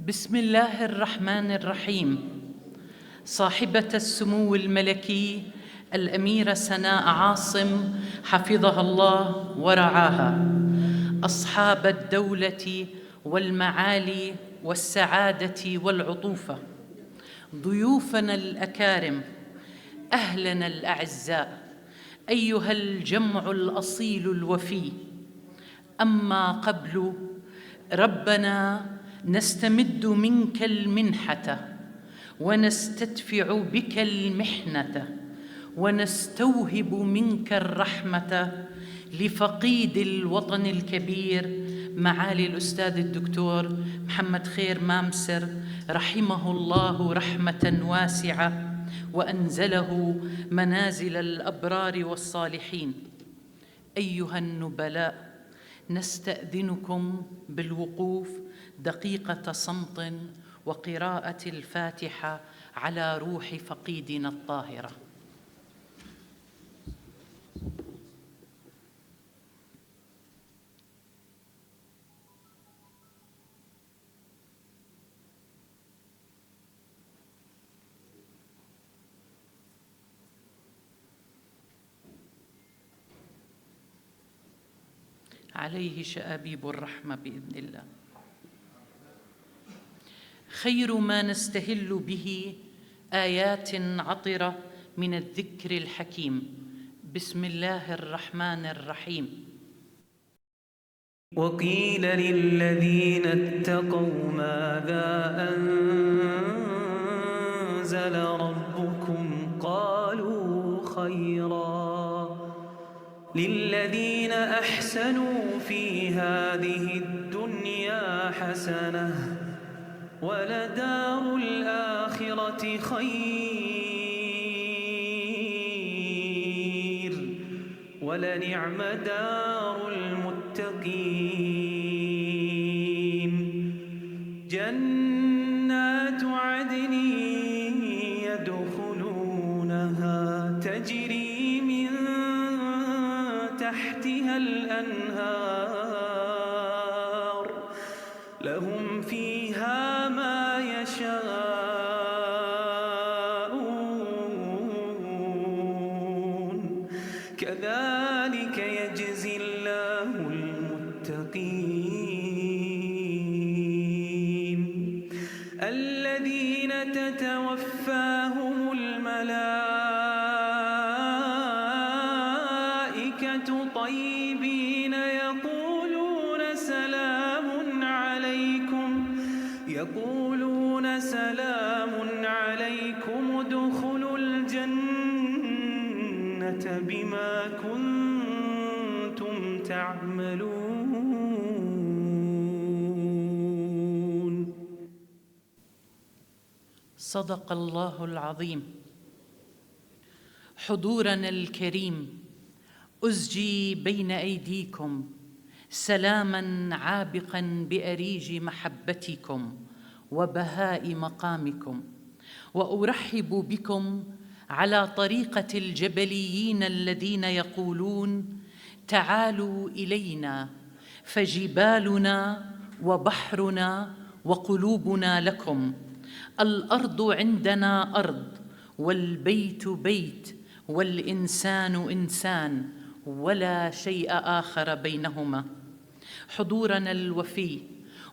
بسم الله الرحمن الرحيم. صاحبة السمو الملكي الأميرة سناء عاصم حفظها الله ورعاها، أصحاب الدولة والمعالي والسعادة والعطوفة، ضيوفنا الأكارم، أهلنا الأعزاء، أيها الجمع الأصيل الوفي، أما قبل، ربنا نستمد منك المنحة ونستدفع بك المحنة ونستوهب منك الرحمة لفقيد الوطن الكبير معالي الأستاذ الدكتور محمد خير مامسر رحمه الله رحمة واسعة وأنزله منازل الأبرار والصالحين. أيها النبلاء، نستأذنكم بالوقوف دقيقة صمت وقراءة الفاتحة على روح فقيدنا الطاهرة. عليه شآبيب الرحمة بإذن الله. خير ما نستهل به آيات عطرة من الذكر الحكيم. بسم الله الرحمن الرحيم. وقيل للذين اتقوا ماذا أنزل ربكم قالوا خيرا للذين أحسنوا في هذه الدنيا حسنة ولدار الآخرة خير ولنعم دار المتقين. جنات عدن يدخلونها تجري من تحتها الأنهار لهم فيها ما يشاءون كذلك يجزي الله المتقين. الذين تتوفاهم الملائكة طيبين يقولون سلام عليكم يقولون سلام عليكم ادخلوا الجنة بما كنتم تعملون. صدق الله العظيم. حضورنا الكريم، أزجي بين أيديكم سلاما عابقا بأريج محبتكم وبهاء مقامكم، وأرحب بكم على طريقة الجبليين الذين يقولون تعالوا إلينا فجبالنا وبحرنا وقلوبنا لكم، الأرض عندنا أرض والبيت بيت والإنسان إنسان ولا شيء آخر بينهما. حضورنا الوفي،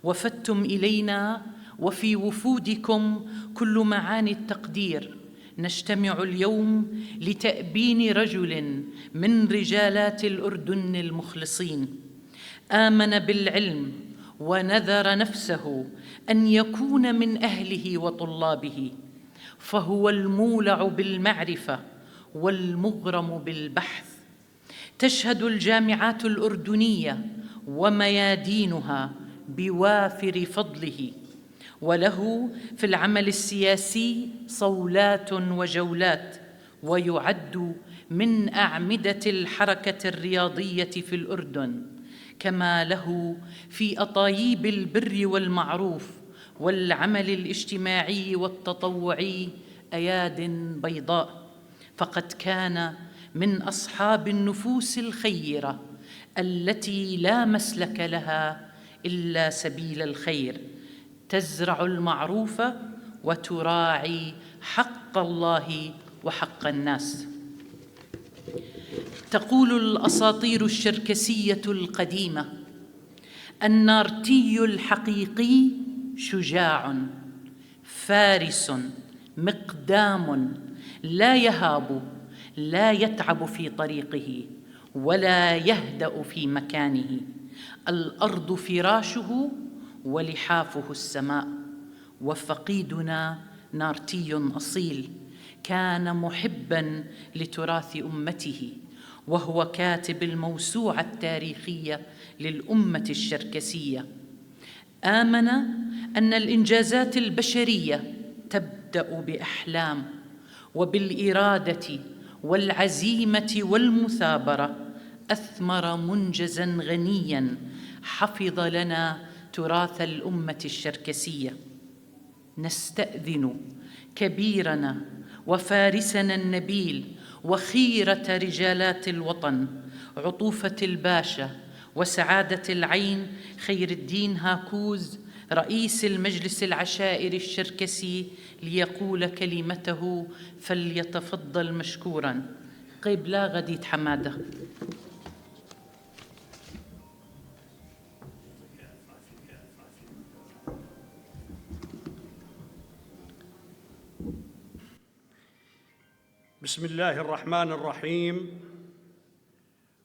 وفدتم إلينا وفي وفودكم كل معاني التقدير. نجتمع اليوم لتأبين رجل من رجالات الأردن المخلصين، آمن بالعلم ونذر نفسه أن يكون من أهله وطلابه، فهو المولع بالمعرفة والمغرم بالبحث. تشهد الجامعات الأردنية وميادينها بوافر فضله، وله في العمل السياسي صولات وجولات، ويعد من أعمدة الحركة الرياضية في الأردن، كما له في أطايب البر والمعروف والعمل الاجتماعي والتطوعي أياد بيضاء. فقد كان من أصحاب النفوس الخيرة التي لا مسلك لها إلا سبيل الخير. تزرع المعروف وتراعي حق الله وحق الناس. تقول الأساطير الشركسية القديمة: النارتي الحقيقي شجاع فارس مقدام، لا يهاب، لا يتعب في طريقه ولا يهدأ في مكانه، الأرض فراشه ولحافه السماء. وفقيدنا نارتي أصيل، كان محبا لتراث أمته، وهو كاتب الموسوعة التاريخية للأمة الشركسية. آمن أن الإنجازات البشرية تبدأ بأحلام، وبالإرادة والعزيمة والمثابرة أثمر منجزا غنيا حفظ لنا تراث الأمة الشركسية. نستأذن كبيرنا وفارسنا النبيل وخيرة رجالات الوطن عطوفة الباشا وسعادة العين خير الدين هاكوز رئيس المجلس العشائري الشركسي ليقول كلمته، فليتفضل مشكورا. قبلا غديت حمادة. بسم الله الرحمن الرحيم،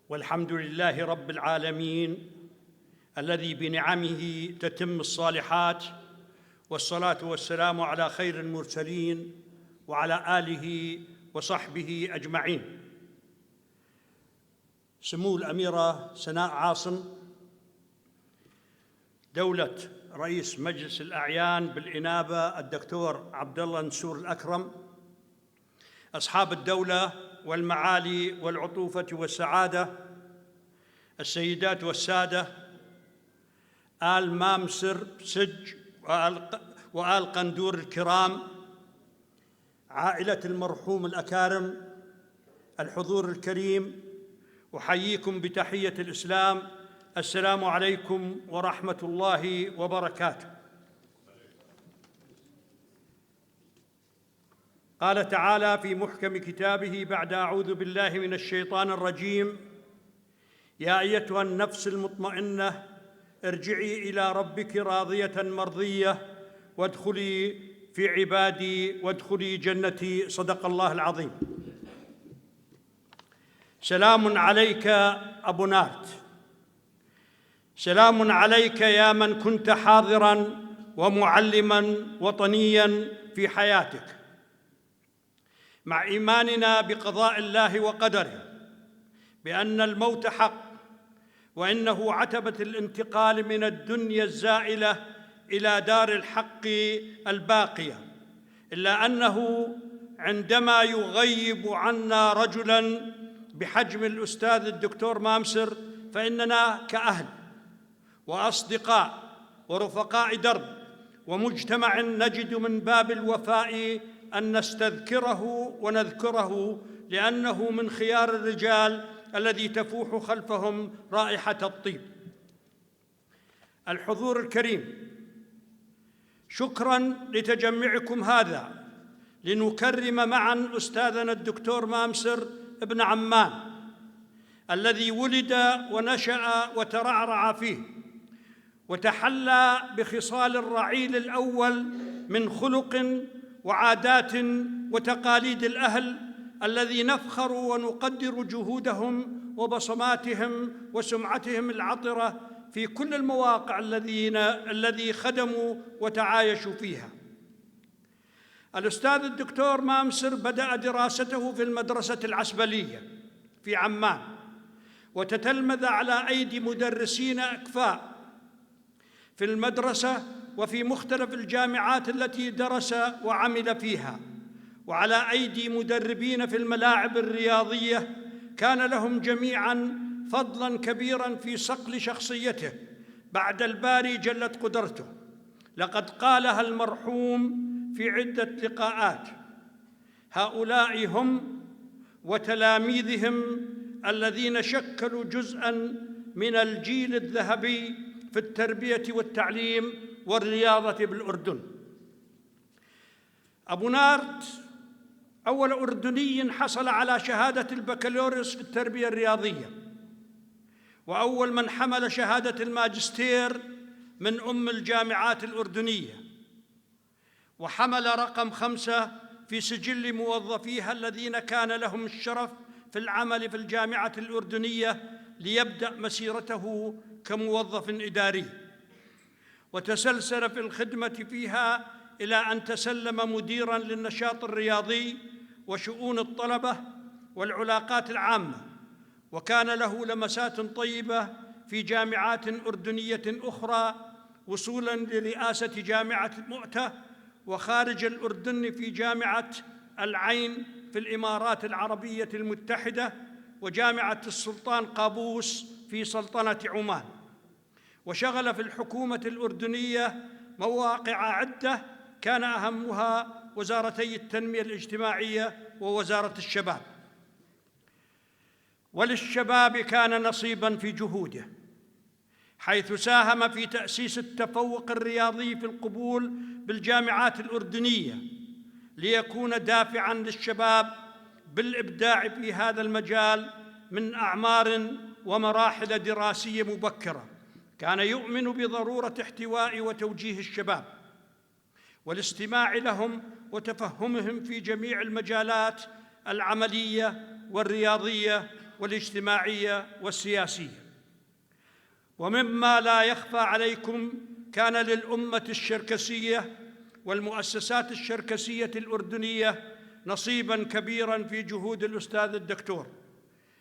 والحمد لله رب العالمين الذي بنعمه تتم الصالحات، والصلاة والسلام على خير المرسلين وعلى آله وصحبه أجمعين. سمو الأميرة سناء عاصم، دولة رئيس مجلس الأعيان بالإنابة الدكتور عبد الله نسور الأكرم، أصحاب الدولة والمعالي والعطوفة والسعادة، السيدات والسادة، آل مامسر سج وآل قندور الكرام، عائلة المرحوم الأكارم، الحضور الكريم، أحييكم بتحية الإسلام: السلام عليكم ورحمة الله وبركاته. قال تعالى في محكم كتابه بعد أعوذ بالله من الشيطان الرجيم: يا أيتها النفس المطمئنة ارجعي إلى ربك راضية مرضية وادخلي في عبادي وادخلي جنتي. صدق الله العظيم. سلام عليك أبو نارت، سلام عليك يا من كنت حاضراً ومعلماً وطنياً في حياتك. مع إيماننا بقضاء الله وقدره بأن الموت حق، وإنه عتبة الانتقال من الدنيا الزائلة إلى دار الحق الباقية، إلا أنه عندما يغيب عنا رجلاً بحجم الأستاذ الدكتور مامسر، فإننا كأهل وأصدقاء ورفقاء درب ومجتمع نجد من باب الوفاء أن نستذكره ونذكره، لأنه من خيار الرجال الذي تفوح خلفهم رائحة الطيب. الحضور الكريم، شكراً لتجمعكم هذا لنكرم معاً أستاذنا الدكتور مامسر ابن عمان الذي ولد ونشأ وترعرع فيه، وتحلى بخصال الرعيل الأول من خلق وعادات وتقاليد الأهل الذي نفخر ونقدر جهودهم وبصماتهم وسمعتهم العطرة في كل المواقع الذي خدموا وتعايشوا فيها. الأستاذ الدكتور مامسر بدأ دراسته في المدرسة العسبلية في عمان، وتتلمذ على أيدي مدرسين أكفاء في المدرسة وفي مختلف الجامعات التي درس وعمل فيها، وعلى أيدي مدربين في الملاعب الرياضية كان لهم جميعاً فضلاً كبيراً في صقل شخصيته بعد الباري جلت قدرته. لقد قالها المرحوم في عدة لقاءات: هؤلاء هم وتلاميذهم الذين شكلوا جزءاً من الجيل الذهبي في التربية والتعليم والرياضة بالأردن. أبو نارت أول أردني حصل على شهادة البكالوريوس في التربية الرياضية، وأول من حمل شهادة الماجستير من أم الجامعات الأردنية، وحمل رقم 5 في سجل موظفيها الذين كان لهم الشرف في العمل في الجامعة الأردنية ليبدأ مسيرته كموظف إداري، وتسلسل في الخدمة فيها إلى أن تسلم مديراً للنشاط الرياضي وشؤون الطلبة والعلاقات العامة، وكان له لمسات طيبة في جامعات أردنية أخرى وصولاً لرئاسة جامعة مؤتة، وخارج الأردن في جامعة العين في الإمارات العربية المتحدة وجامعة السلطان قابوس في سلطنة عمان. وشغل في الحكومة الأردنية مواقع عدة كان أهمها وزارتي التنمية الاجتماعية ووزارة الشباب. وللشباب كان نصيباً في جهوده، حيث ساهم في تأسيس التفوق الرياضي في القبول بالجامعات الأردنية ليكون دافعاً للشباب بالإبداع في هذا المجال من أعمار ومراحل دراسية مبكرة. كان يؤمن بضرورة احتواء وتوجيه الشباب والاستماع لهم وتفهمهم في جميع المجالات العملية والرياضية والاجتماعية والسياسية. ومما لا يخفى عليكم، كان للأمة الشركسية والمؤسسات الشركسية الأردنية نصيباً كبيراً في جهود الأستاذ الدكتور،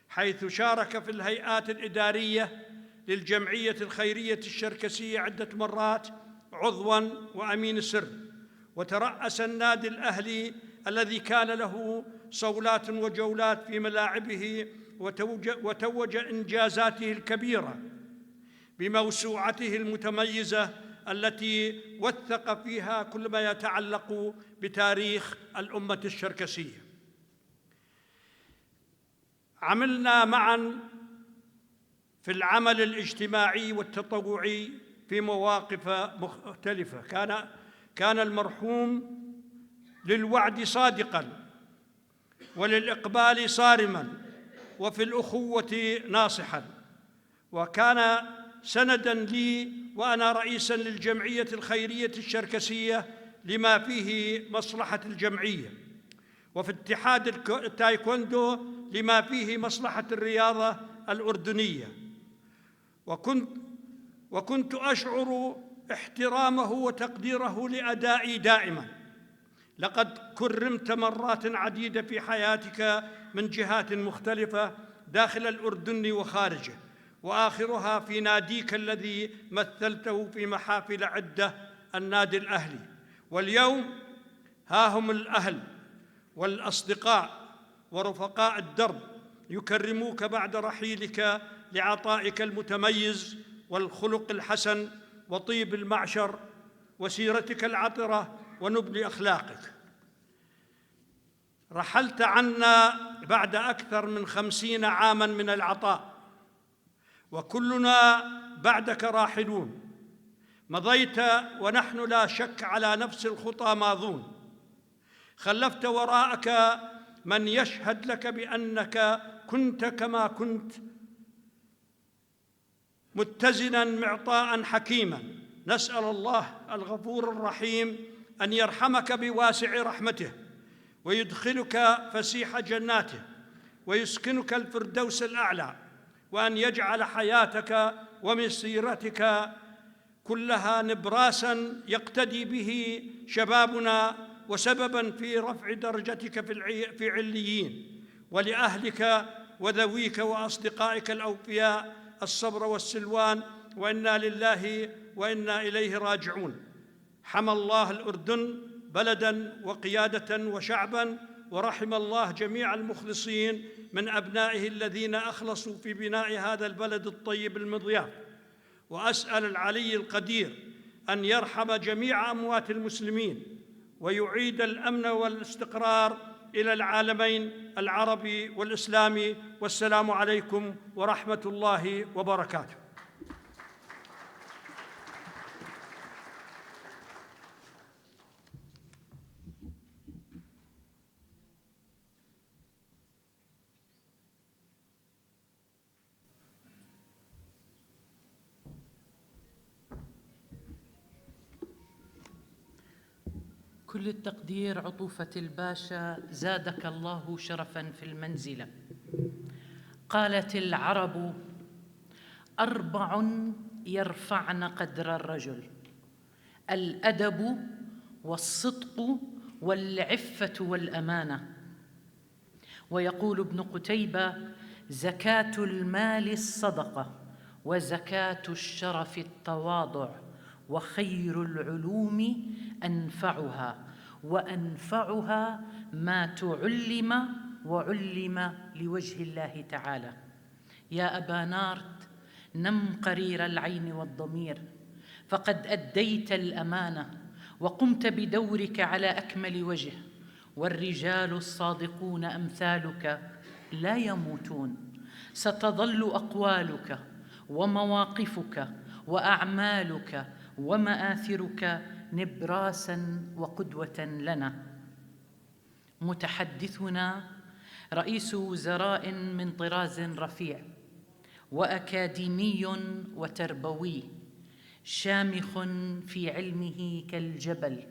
حيث شارك في الهيئات الإدارية للجمعية الخيرية الشركسية عدة مرات عضواً وأمين سر، وترأس النادي الأهلي الذي كان له صولات وجولات في ملاعبه، وتوج إنجازاته الكبيرة بموسوعته المتميزة التي وثق فيها كل ما يتعلق بتاريخ الأمة الشركسية. عملنا معاً في العمل الاجتماعي والتطوعي في مواقف مختلفة. كان المرحوم للوعد صادقاً وللإقبال صارماً وفي الأخوة ناصحاً، وكان سنداً لي وأنا رئيساً للجمعية الخيرية الشركسية لما فيه مصلحة الجمعية، وفي اتحاد التايكوندو لما فيه مصلحة الرياضة الأردنية. وكنت أشعر احترامه وتقديره لأدائي دائماً. لقد كرمت مرات عديدة في حياتك من جهات مختلفة داخل الأردن وخارجه، وآخرها في ناديك الذي مثلته في محافل عدة، النادي الأهلي. واليوم ها هم الأهل والأصدقاء ورفقاء الدرب يكرموك بعد رحيلك لعطائك المتميز والخلق الحسن وطيب المعشر وسيرتك العطرة ونبل أخلاقك. رحلت عنا بعد أكثر من 50 عاماً من العطاء، وكلنا بعدك راحلون. مضيت ونحن لا شك على نفس الخطى ماضون. خلفت وراءك من يشهد لك بأنك كنت كما كنت متزناً معطاءً حكيماً. نسأل الله الغفور الرحيم أن يرحمك بواسع رحمته، ويدخلك فسيح جناته، ويسكنك الفردوس الأعلى، وأن يجعل حياتك ومسيرتك كلها نبراساً يقتدي به شبابنا وسبباً في رفع درجتك في عليين. ولأهلك وذويك وأصدقائك الأوفياء الصبر والسلوان، وإنا لله وإنا إليه راجعون. حمى الله الأردن بلداً وقيادة وشعباً، ورحم الله جميع المخلصين من أبنائه الذين أخلصوا في بناء هذا البلد الطيب المضياف. وأسأل العلي القدير أن يرحم جميع أموات المسلمين ويعيد الأمن والاستقرار إلى العالمين العربي والإسلامي. والسلام عليكم ورحمة الله وبركاته. كل التقدير عطوفة الباشا، زادك الله شرفا في المنزلة. قالت العرب: أربع يرفعن قدر الرجل: الأدب والصدق والعفة والأمانة. ويقول ابن قتيبة: زكاة المال الصدقة، وزكاة الشرف التواضع، وخير العلوم أنفعها، وأنفعها ما تعلم وعلم لوجه الله تعالى. يا أبا نارت، نم قرير العين والضمير، فقد أديت الأمانة وقمت بدورك على أكمل وجه، والرجال الصادقون أمثالك لا يموتون. ستظل أقوالك ومواقفك وأعمالك ومآثرك نبراسا وقدوة لنا. متحدثنا رئيس وزراء من طراز رفيع، وأكاديمي وتربوي، شامخ في علمه كالجبل،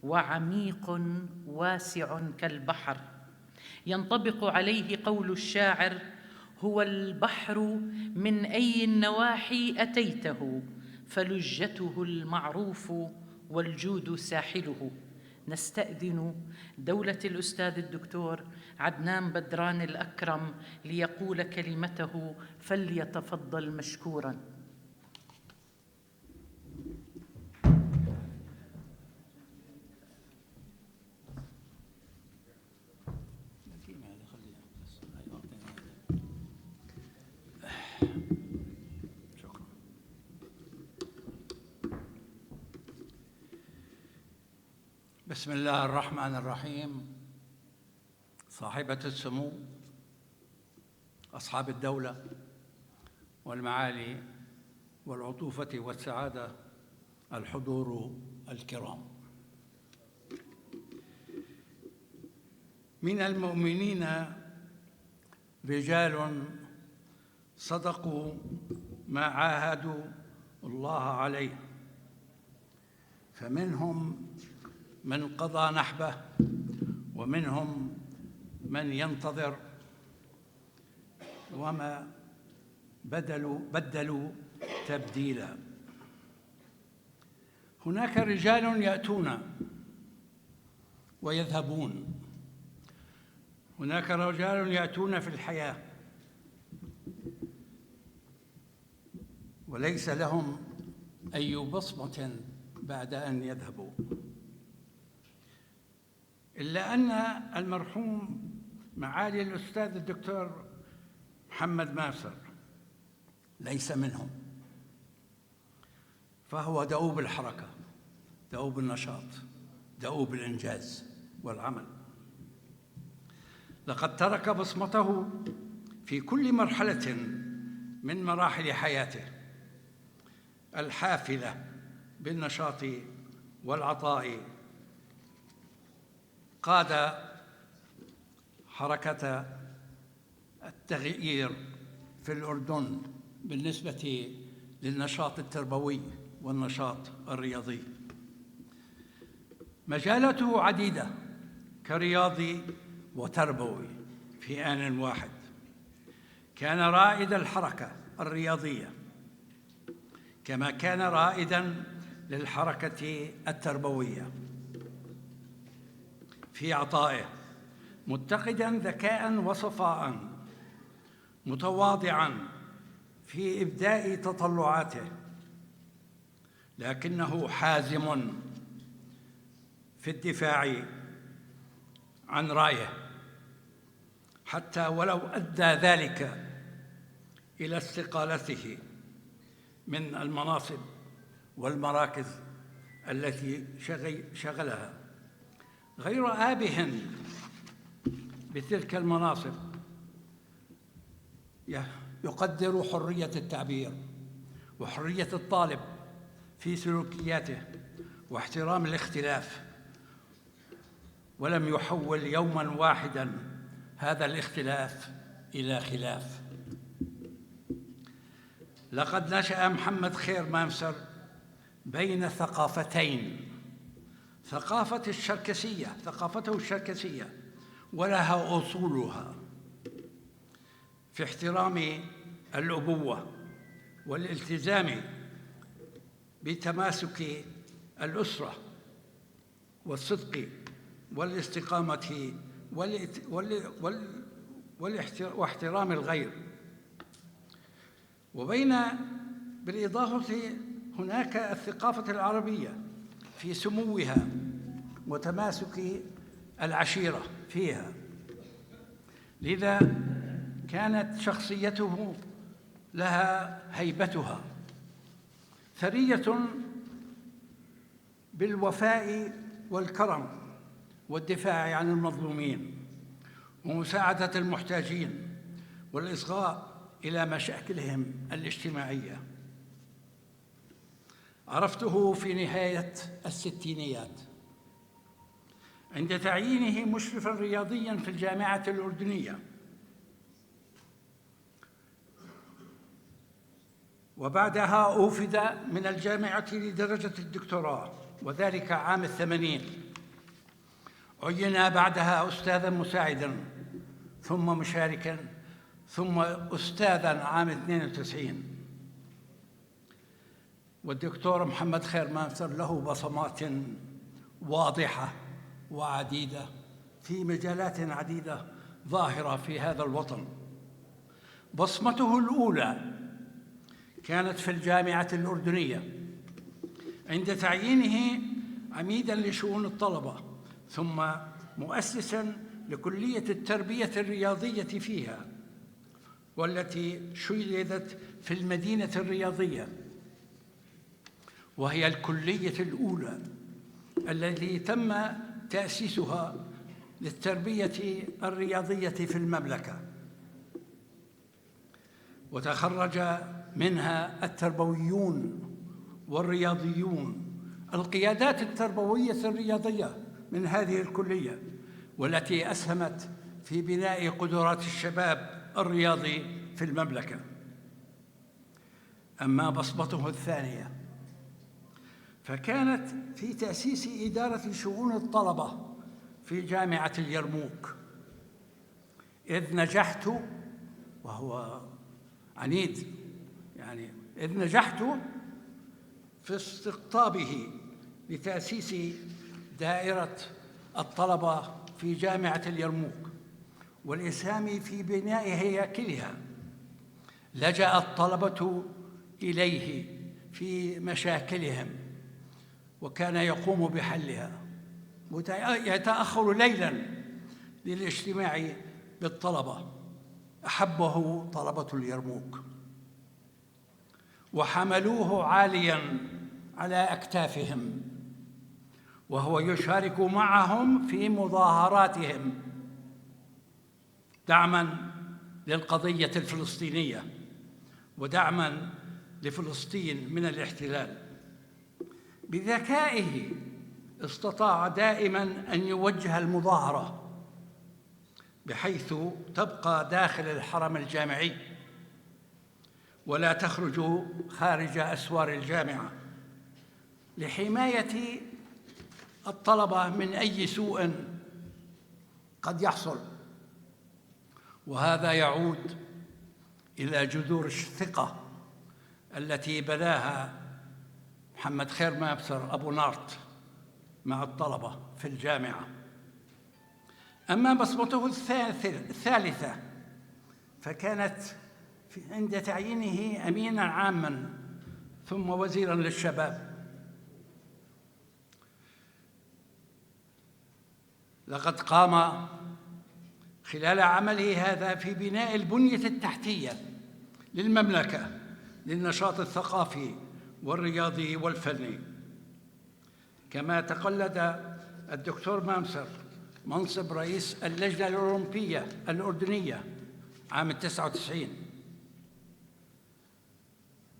وعميق واسع كالبحر. ينطبق عليه قول الشاعر: هو البحر من أي النواحي أتيته، فلجته المعروف والجود ساحله. نستأذن دولة الأستاذ الدكتور عدنان بدران الأكرم ليقول كلمته، فليتفضل مشكورا. بسم الله الرحمن الرحيم. صاحبة السمو، أصحاب الدولة والمعالي والعطوفة والسعادة، الحضور الكرام، من المؤمنين رجال صدقوا ما عاهدوا الله عليه، فمنهم من قضى نحبه، ومنهم من ينتظر، وما بدلوا تبديلا. هناك رجال يأتون ويذهبون، هناك رجال يأتون في الحياة وليس لهم أي بصمة بعد أن يذهبوا. إلا أن المرحوم معالي الأستاذ الدكتور محمد مامسر ليس منهم، فهو دؤوب الحركة، دؤوب النشاط، دؤوب الإنجاز والعمل. لقد ترك بصمته في كل مرحلة من مراحل حياته الحافلة بالنشاط والعطاء. قاد حركة التغيير في الأردن بالنسبة للنشاط التربوي والنشاط الرياضي. مجالاته عديدة كرياضي وتربوي في آن واحد. كان رائد الحركة الرياضية كما كان رائدا للحركة التربوية في عطائه، متقدا ذكاء وصفاء، متواضعا في إبداء تطلعاته، لكنه حازم في الدفاع عن رأيه حتى ولو أدى ذلك إلى استقالته من المناصب والمراكز التي شغلها، غير آبه بتلك المناصب. يقدر حرية التعبير وحرية الطالب في سلوكياته واحترام الاختلاف، ولم يحول يوما واحدا هذا الاختلاف إلى خلاف. لقد نشأ محمد خير مامسر بين ثقافتين، ثقافة الشركسية، ثقافته الشركسية ولها أصولها في احترام الأبوة والالتزام بتماسك الأسرة والصدق والاستقامة واحترام الغير. وبين بالإضافة هناك الثقافة العربية في سموها وتماسك العشيرة فيها، لذا كانت شخصيته لها هيبتها، ثرية بالوفاء والكرم والدفاع عن المظلومين ومساعدة المحتاجين والإصغاء إلى مشاكلهم الاجتماعية. عرفته في نهاية الستينيات عند تعيينه مشرفاً رياضياً في الجامعة الأردنية، وبعدها أوفد من الجامعة لدرجة الدكتوراه، وذلك عام 80. عين بعدها أستاذاً مساعداً ثم مشاركاً ثم أستاذاً عام 92. والدكتور محمد خير مامسر له بصمات واضحة وعديدة في مجالات عديدة ظاهرة في هذا الوطن. بصمته الأولى كانت في الجامعة الأردنية عند تعيينه عميداً لشؤون الطلبة، ثم مؤسساً لكلية التربية الرياضية فيها، والتي شيدت في المدينة الرياضية، وهي الكلية الأولى التي تم تأسيسها للتربية الرياضية في المملكة، وتخرج منها التربويون والرياضيون، القيادات التربوية الرياضية من هذه الكلية، والتي أسهمت في بناء قدرات الشباب الرياضي في المملكة. أما بصمته الثانية فكانت في تأسيس إدارة شؤون الطلبة في جامعة اليرموك، إذ نجحت، وهو عنيد يعني، إذ نجحت في استقطابه لتأسيس دائرة الطلبة في جامعة اليرموك والإسهام في بناء هياكلها. لجأ الطلبة إليه في مشاكلهم وكان يقوم بحلها، يتأخر ليلا للاجتماع بالطلبة. أحبه طلبة اليرموك وحملوه عاليا على أكتافهم، وهو يشارك معهم في مظاهراتهم دعما للقضية الفلسطينية ودعما لفلسطين من الاحتلال. بذكائه استطاع دائما أن يوجه المظاهرة بحيث تبقى داخل الحرم الجامعي ولا تخرج خارج أسوار الجامعة، لحماية الطلبة من أي سوء قد يحصل. وهذا يعود إلى جذور الثقة التي بناها محمد خير مامسر أبو نارت مع الطلبة في الجامعة. أما بصمته الثالثة فكانت عند تعيينه أمينا عاما ثم وزيرا للشباب. لقد قام خلال عمله هذا في بناء البنية التحتية للمملكة للنشاط الثقافي والرياضي والفني. كما تقلد الدكتور مامسر منصب رئيس اللجنة الأولمبية الأردنية عام 99،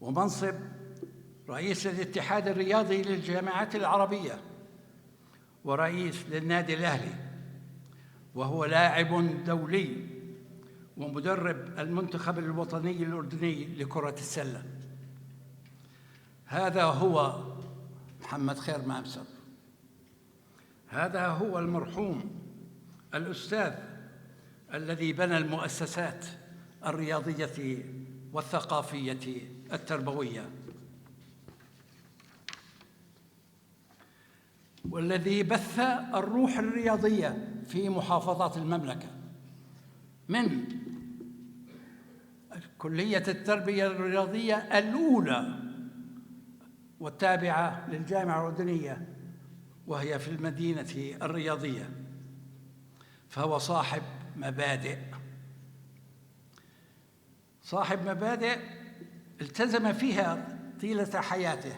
ومنصب رئيس الاتحاد الرياضي للجامعات العربية، ورئيس للنادي الأهلي، وهو لاعب دولي ومدرب المنتخب الوطني الأردني لكرة السلة. هذا هو محمد خير مامسر. هذا هو المرحوم الأستاذ الذي بنى المؤسسات الرياضية والثقافية التربوية، والذي بث الروح الرياضية في محافظات المملكة من كلية التربية الرياضية الأولى والتابعة للجامعة الأردنية وهي في المدينة الرياضية. فهو صاحب مبادئ، صاحب مبادئ التزم فيها طيلة حياته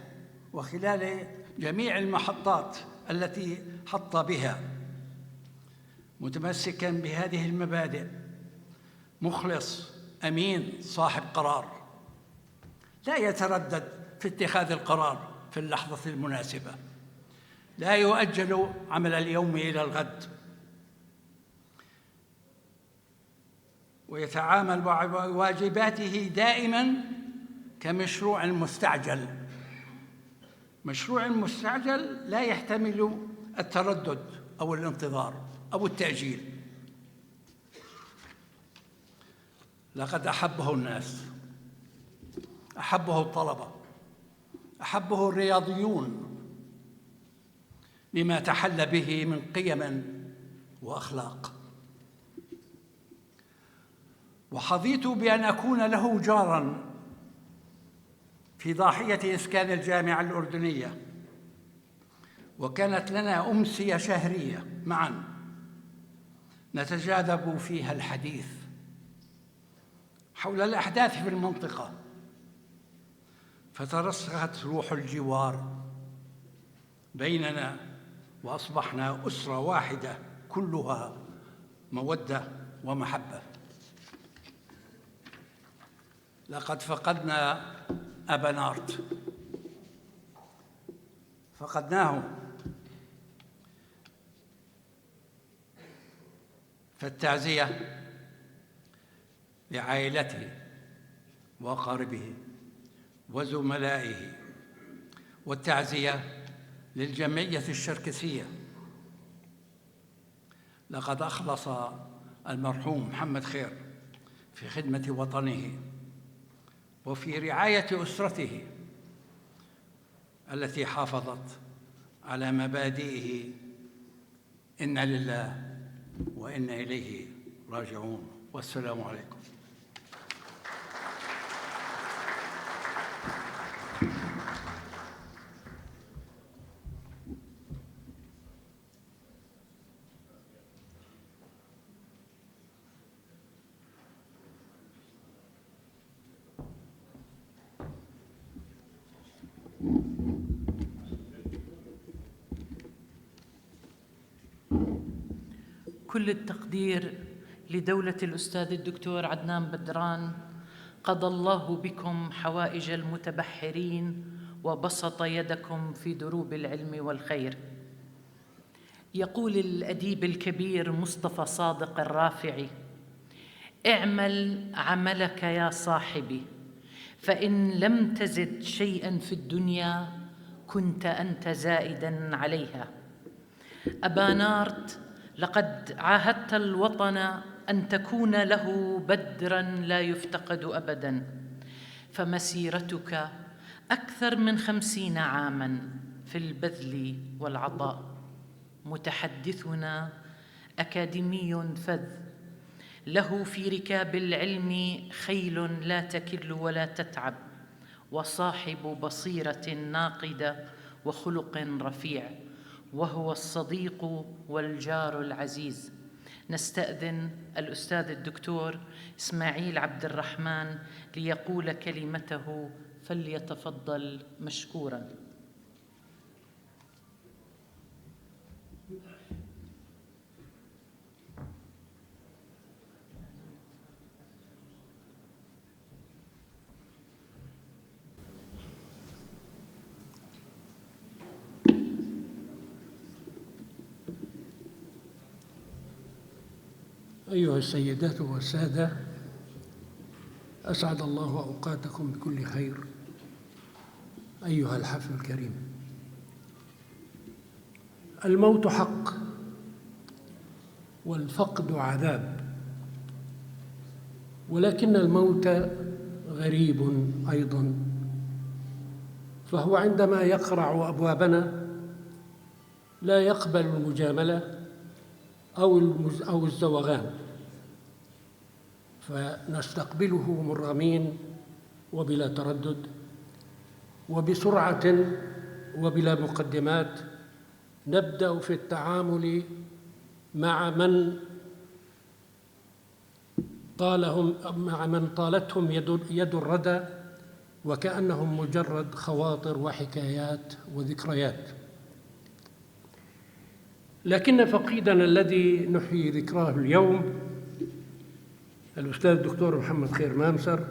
وخلال جميع المحطات التي حط بها، متمسكا بهذه المبادئ، مخلص أمين صاحب قرار، لا يتردد في اتخاذ القرار في اللحظة المناسبة، لا يؤجل عمل اليوم إلى الغد، ويتعامل مع واجباته دائما كمشروع مستعجل، مشروع مستعجل لا يحتمل التردد أو الانتظار أو التأجيل. لقد أحبه الناس، أحبه الطلبة، أحبه الرياضيون لما تحلى به من قيم وأخلاق. وحظيت بأن أكون له جارا في ضاحية إسكان الجامعة الأردنية، وكانت لنا أمسية شهرية معا نتجاذب فيها الحديث حول الأحداث في المنطقة، فترسخت روح الجوار بيننا وأصبحنا أسرة واحدة كلها مودة ومحبة. لقد فقدنا أبا نارت، فقدناه، فالتعزية لعائلته وأقاربه وزملائه، والتعزية للجمعية الشركسية. لقد أخلص المرحوم محمد خير في خدمة وطنه وفي رعاية أسرته التي حافظت على مبادئه. إنا لله وإنا إليه راجعون، والسلام عليكم. كل التقدير لدولة الأستاذ الدكتور عدنان بدران، قضى الله بكم حوائج المتبحرين وبسط يدكم في دروب العلم والخير. يقول الأديب الكبير مصطفى صادق الرافعي: اعمل عملك يا صاحبي، فإن لم تزد شيئا في الدنيا كنت أنت زائدا عليها. أبا نارت، لقد عاهدت الوطن أن تكون له بدرا لا يفتقد أبدا، فمسيرتك أكثر من 50 عاما في البذل والعطاء. متحدثنا أكاديمي فذ، له في ركاب العلم خيل لا تكل ولا تتعب، وصاحب بصيرة ناقدة وخلق رفيع، وهو الصديق والجار العزيز. نستأذن الأستاذ الدكتور إسماعيل عبد الرحمن ليقول كلمته، فليتفضل مشكورا. أيها السيدات والسادة، أسعد الله أوقاتكم بكل خير. أيها الحفل الكريم، الموت حق والفقد عذاب، ولكن الموت غريب أيضاً، فهو عندما يقرع أبوابنا لا يقبل المجاملة أو الزوغان، فنستقبله مرغمين وبلا تردد وبسرعة وبلا مقدمات. نبدأ في التعامل مع من طالتهم يد الردى وكأنهم مجرد خواطر وحكايات وذكريات. لكن فقيدنا الذي نحيي ذكراه اليوم، الأستاذ الدكتور محمد خير مامسر،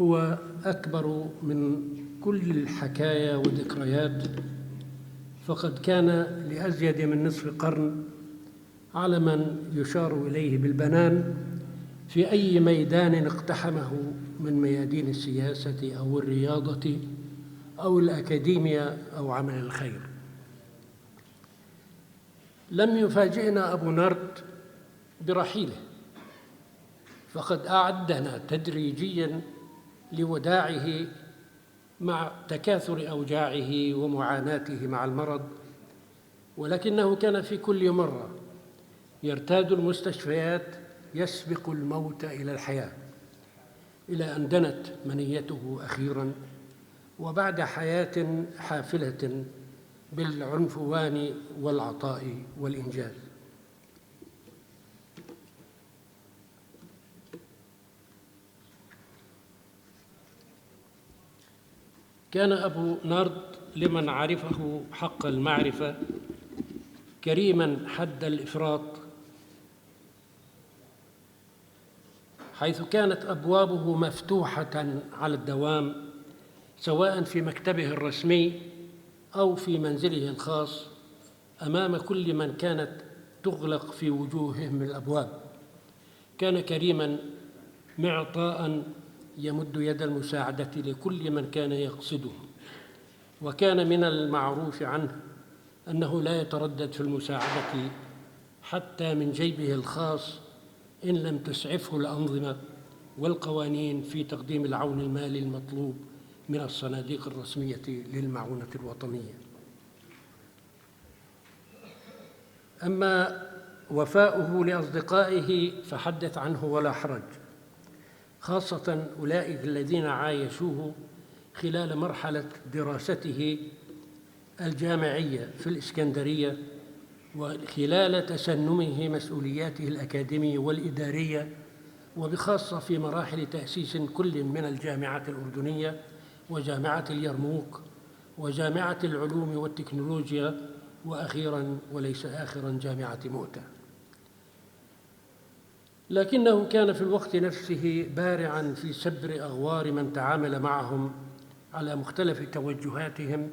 هو أكبر من كل الحكايا والذكريات، فقد كان لأزيد من نصف قرن علما يشار إليه بالبنان في أي ميدان اقتحمه من ميادين السياسة أو الرياضة أو الأكاديمية أو عمل الخير. لم يفاجئنا أبو نارد برحيله، فقد أعدنا تدريجياً لوداعه مع تكاثر أوجاعه ومعاناته مع المرض، ولكنه كان في كل مرة يرتاد المستشفيات يسبق الموت إلى الحياة، إلى أن دنت منيته أخيراً، وبعد حياة حافلة بالعنفوان والعطاء والإنجاز. كان أبو نارد لمن عرفه حق المعرفة كريماً حد الإفراط، حيث كانت أبوابه مفتوحة على الدوام، سواء في مكتبه الرسمي أو في منزله الخاص، أمام كل من كانت تغلق في وجوههم الأبواب. كان كريماً معطاءً يمد يد المساعدة لكل من كان يقصده، وكان من المعروف عنه أنه لا يتردد في المساعدة حتى من جيبه الخاص إن لم تسعفه الأنظمة والقوانين في تقديم العون المالي المطلوب من الصناديق الرسمية للمعونة الوطنية. أما وفاؤه لأصدقائه فحدث عنه ولا حرج، خاصة أولئك الذين عايشوه خلال مرحلة دراسته الجامعية في الإسكندرية، وخلال تسنمه مسؤولياته الأكاديمية والإدارية، وبخاصة في مراحل تأسيس كل من الجامعة الأردنية وجامعة اليرموك وجامعة العلوم والتكنولوجيا، وأخيراً وليس آخراً جامعة مؤتة. لكنه كان في الوقت نفسه بارعاً في سبر أغوار من تعامل معهم على مختلف توجهاتهم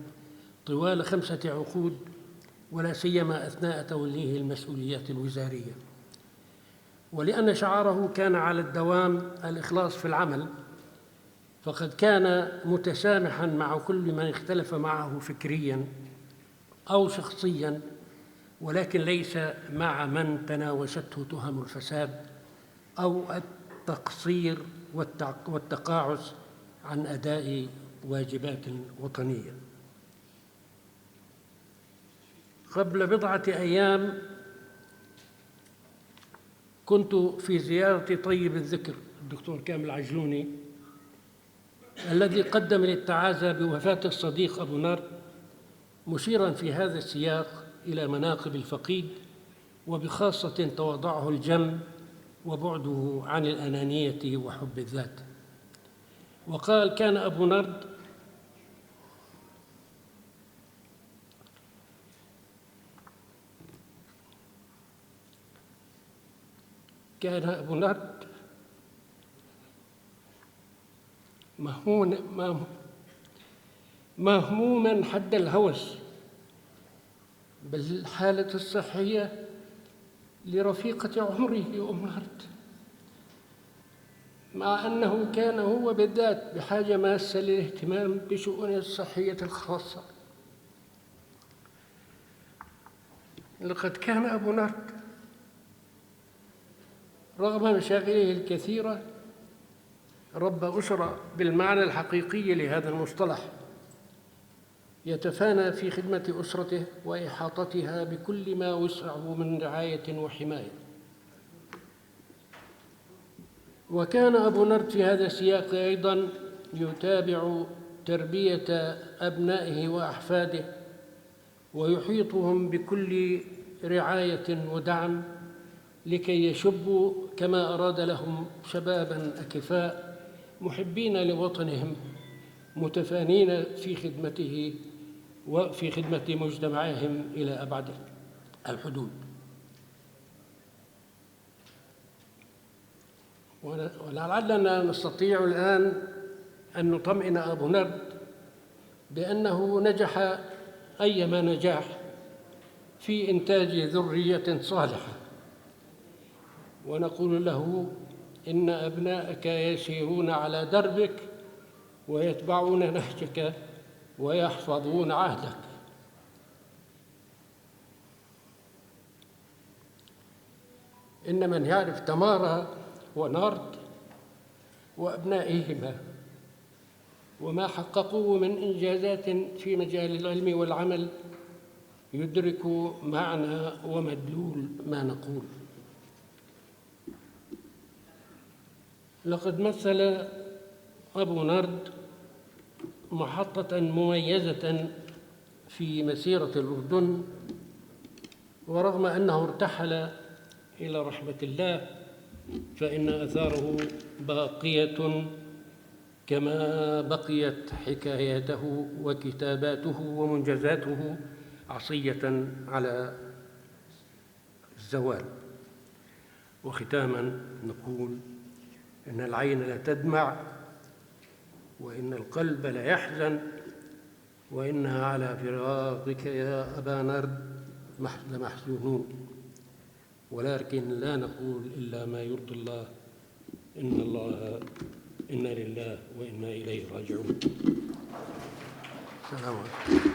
طوال 5 عقود، ولا سيما أثناء توليه المسؤوليات الوزارية. ولأن شعاره كان على الدوام الإخلاص في العمل، فقد كان متسامحاً مع كل من اختلف معه فكرياً أو شخصياً، ولكن ليس مع من تناوشته تهم الفساد أو التقصير والتقاعس عن أداء واجبات وطنية. قبل بضعة أيام كنت في زيارة طيب الذكر الدكتور كامل عجلوني، الذي قدم للتعازى بوفاة الصديق أبو نارد، مشيراً في هذا السياق إلى مناقب الفقيد، وبخاصة تواضعه الجم وبعده عن الأنانية وحب الذات. وقال: كان أبو نارد مهموماً حد الهوس بالحالة الصحية لرفيقة عمره أم نارد، مع أنه كان هو بالذات بحاجة ماسة للاهتمام بشؤونه الصحية الخاصة. لقد كان أبو نرد رغم مشاغله الكثيرة رب أسرة بالمعنى الحقيقي لهذا المصطلح، يتفانى في خدمة أسرته وإحاطتها بكل ما وسعه من رعاية وحماية. وكان أبو نرد في هذا السياق أيضاً يتابع تربية أبنائه وأحفاده ويحيطهم بكل رعاية ودعم لكي يشبوا كما أراد لهم شباباً أكفاء محبين لوطنهم متفانين في خدمته وفي خدمة مجتمعهم إلى أبعد الحدود. ولعلنا نستطيع الآن أن نطمئن أبو نرد بأنه نجح أيما نجاح في إنتاج ذرية صالحة، ونقول له إن أبناءك يسيرون على دربك ويتبعون نهجك ويحفظون عهدك. إن من يعرف تمارا ونارد وأبنائهما وما حققوه من إنجازات في مجال العلم والعمل يدرك معنى ومدلول ما نقول. لقد مثل أبو نرد محطة مميزة في مسيرة الأردن، ورغم أنه ارتحل إلى رحمة الله فإن آثاره باقية كما بقيت حكاياته وكتاباته ومنجزاته عصية على الزوال. وختاما نقول إن العين لا تدمع وإن القلب ليحزن، وإنها على فراقك يا أبا نرد لمحزونون، ولكن لا نقول إلا ما يرضي الله، إن الله إنا لله وإنا إليه راجعون. السلام عليكم.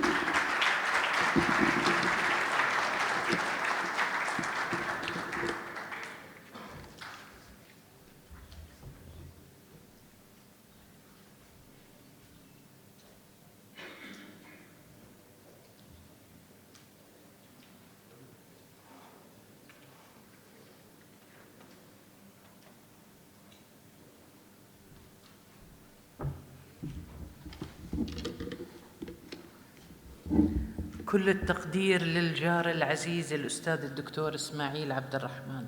كل التقدير للجار العزيز الأستاذ الدكتور إسماعيل عبد الرحمن.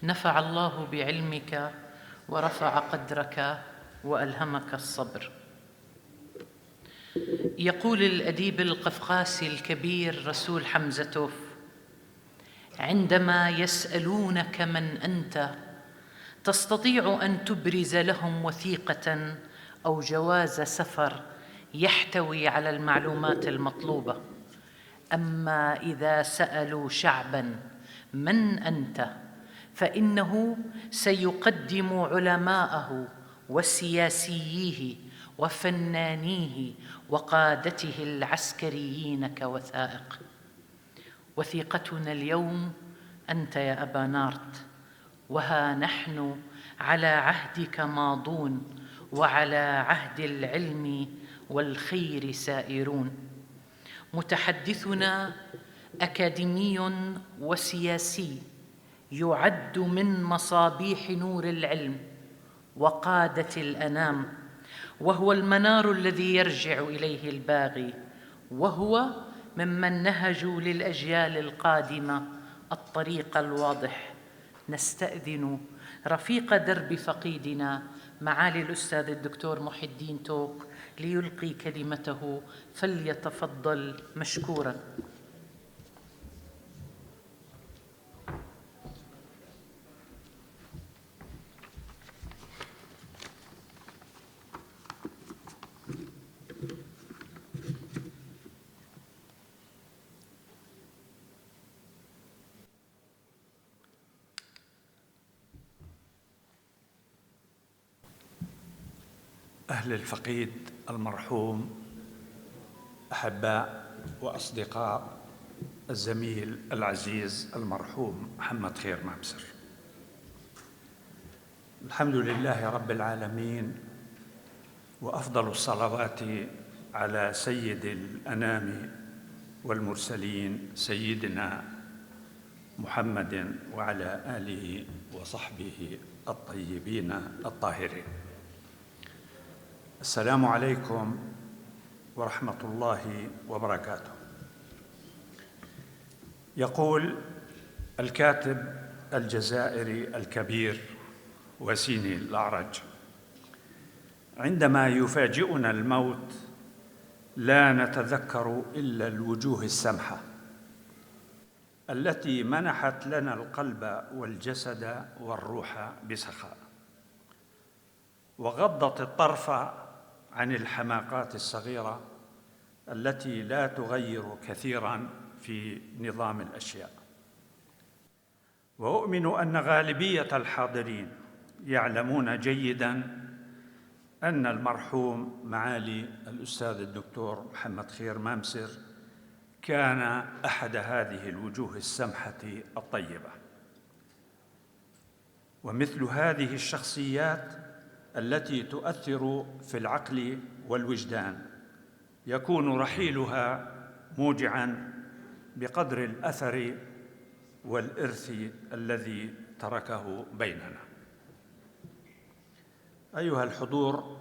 نفع الله بعلمك ورفع قدرك وألهمك الصبر. يقول الأديب القفقاسي الكبير رسول حمزتوف: عندما يسألونك من أنت تستطيع أن تبرز لهم وثيقة أو جواز سفر يحتوي على المعلومات المطلوبة، أما إذا سألوا شعباً من أنت فإنه سيقدم علماءه وسياسييه وفنانيه وقادته العسكريين كوثائق. وثيقتنا اليوم أنت يا أبا نارت، وها نحن على عهدك ماضون وعلى عهد العلم والخير سائرون. متحدثنا أكاديمي وسياسي يعد من مصابيح نور العلم وقادة الأنام، وهو المنار الذي يرجع إليه الباغي، وهو ممن نهجوا للأجيال القادمة الطريق الواضح. نستأذن رفيق درب فقيدنا معالي الأستاذ الدكتور محي الدين توق ليلقي كلمته، فليتفضل مشكوراً. أهل الفقيد المرحوم، أحباء وأصدقاء، الزميل العزيز المرحوم محمد خير مامسر. الحمد لله رب العالمين، وأفضل الصلوات على سيد الأنام والمرسلين سيدنا محمد وعلى آله وصحبه الطيبين الطاهرين. السلام عليكم ورحمة الله وبركاته. يقول الكاتب الجزائري الكبير وسيني الأعرج: عندما يفاجئنا الموت لا نتذكر إلا الوجوه السمحة التي منحت لنا القلب والجسد والروح بسخاء، وغضت الطرف عن الحماقات الصغيرة التي لا تغير كثيرا في نظام الأشياء. وأؤمن أن غالبية الحاضرين يعلمون جيدا أن المرحوم معالي الأستاذ الدكتور محمد خير مامسر كان أحد هذه الوجوه السمحة الطيبة، ومثل هذه الشخصيات التي تؤثر في العقل والوجدان يكون رحيلها موجعا بقدر الأثر والإرث الذي تركه بيننا. أيها الحضور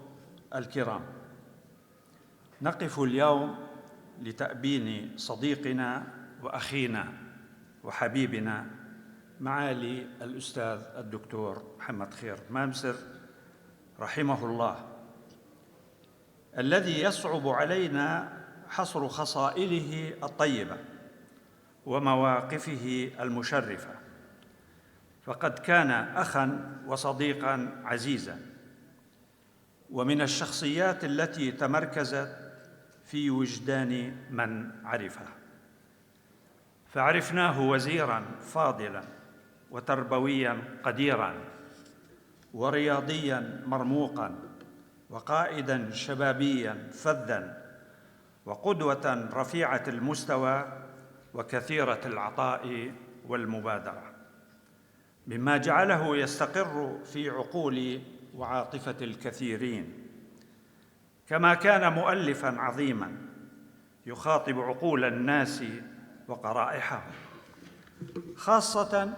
الكرام، نقف اليوم لتأبين صديقنا وأخينا وحبيبنا معالي الأستاذ الدكتور محمد خير مامسر رحمه الله، الذي يصعب علينا حصر خصائله الطيبة ومواقفه المشرفة، فقد كان أخا وصديقا عزيزا، ومن الشخصيات التي تمركزت في وجدان من عرفه. فعرفناه وزيرا فاضلا، وتربويا قديرا، ورياضيا مرموقا، وقائدا شبابيا فذا، وقدوة رفيعة المستوى، وكثيرة العطاء والمبادرة، مما جعله يستقر في عقول وعاطفة الكثيرين. كما كان مؤلفا عظيما يخاطب عقول الناس وقرائحهم، خاصة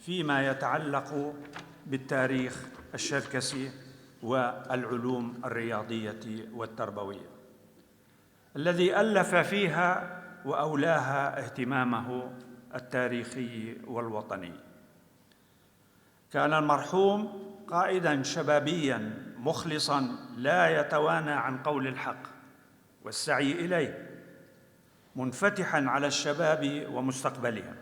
فيما يتعلق بالتاريخ الشركسي والعلوم الرياضية والتربوية، الذي ألف فيها وأولاها اهتمامه التاريخي والوطني. كان المرحوم قائدا شبابيا مخلصا لا يتوانى عن قول الحق والسعي إليه، منفتحا على الشباب ومستقبلهم،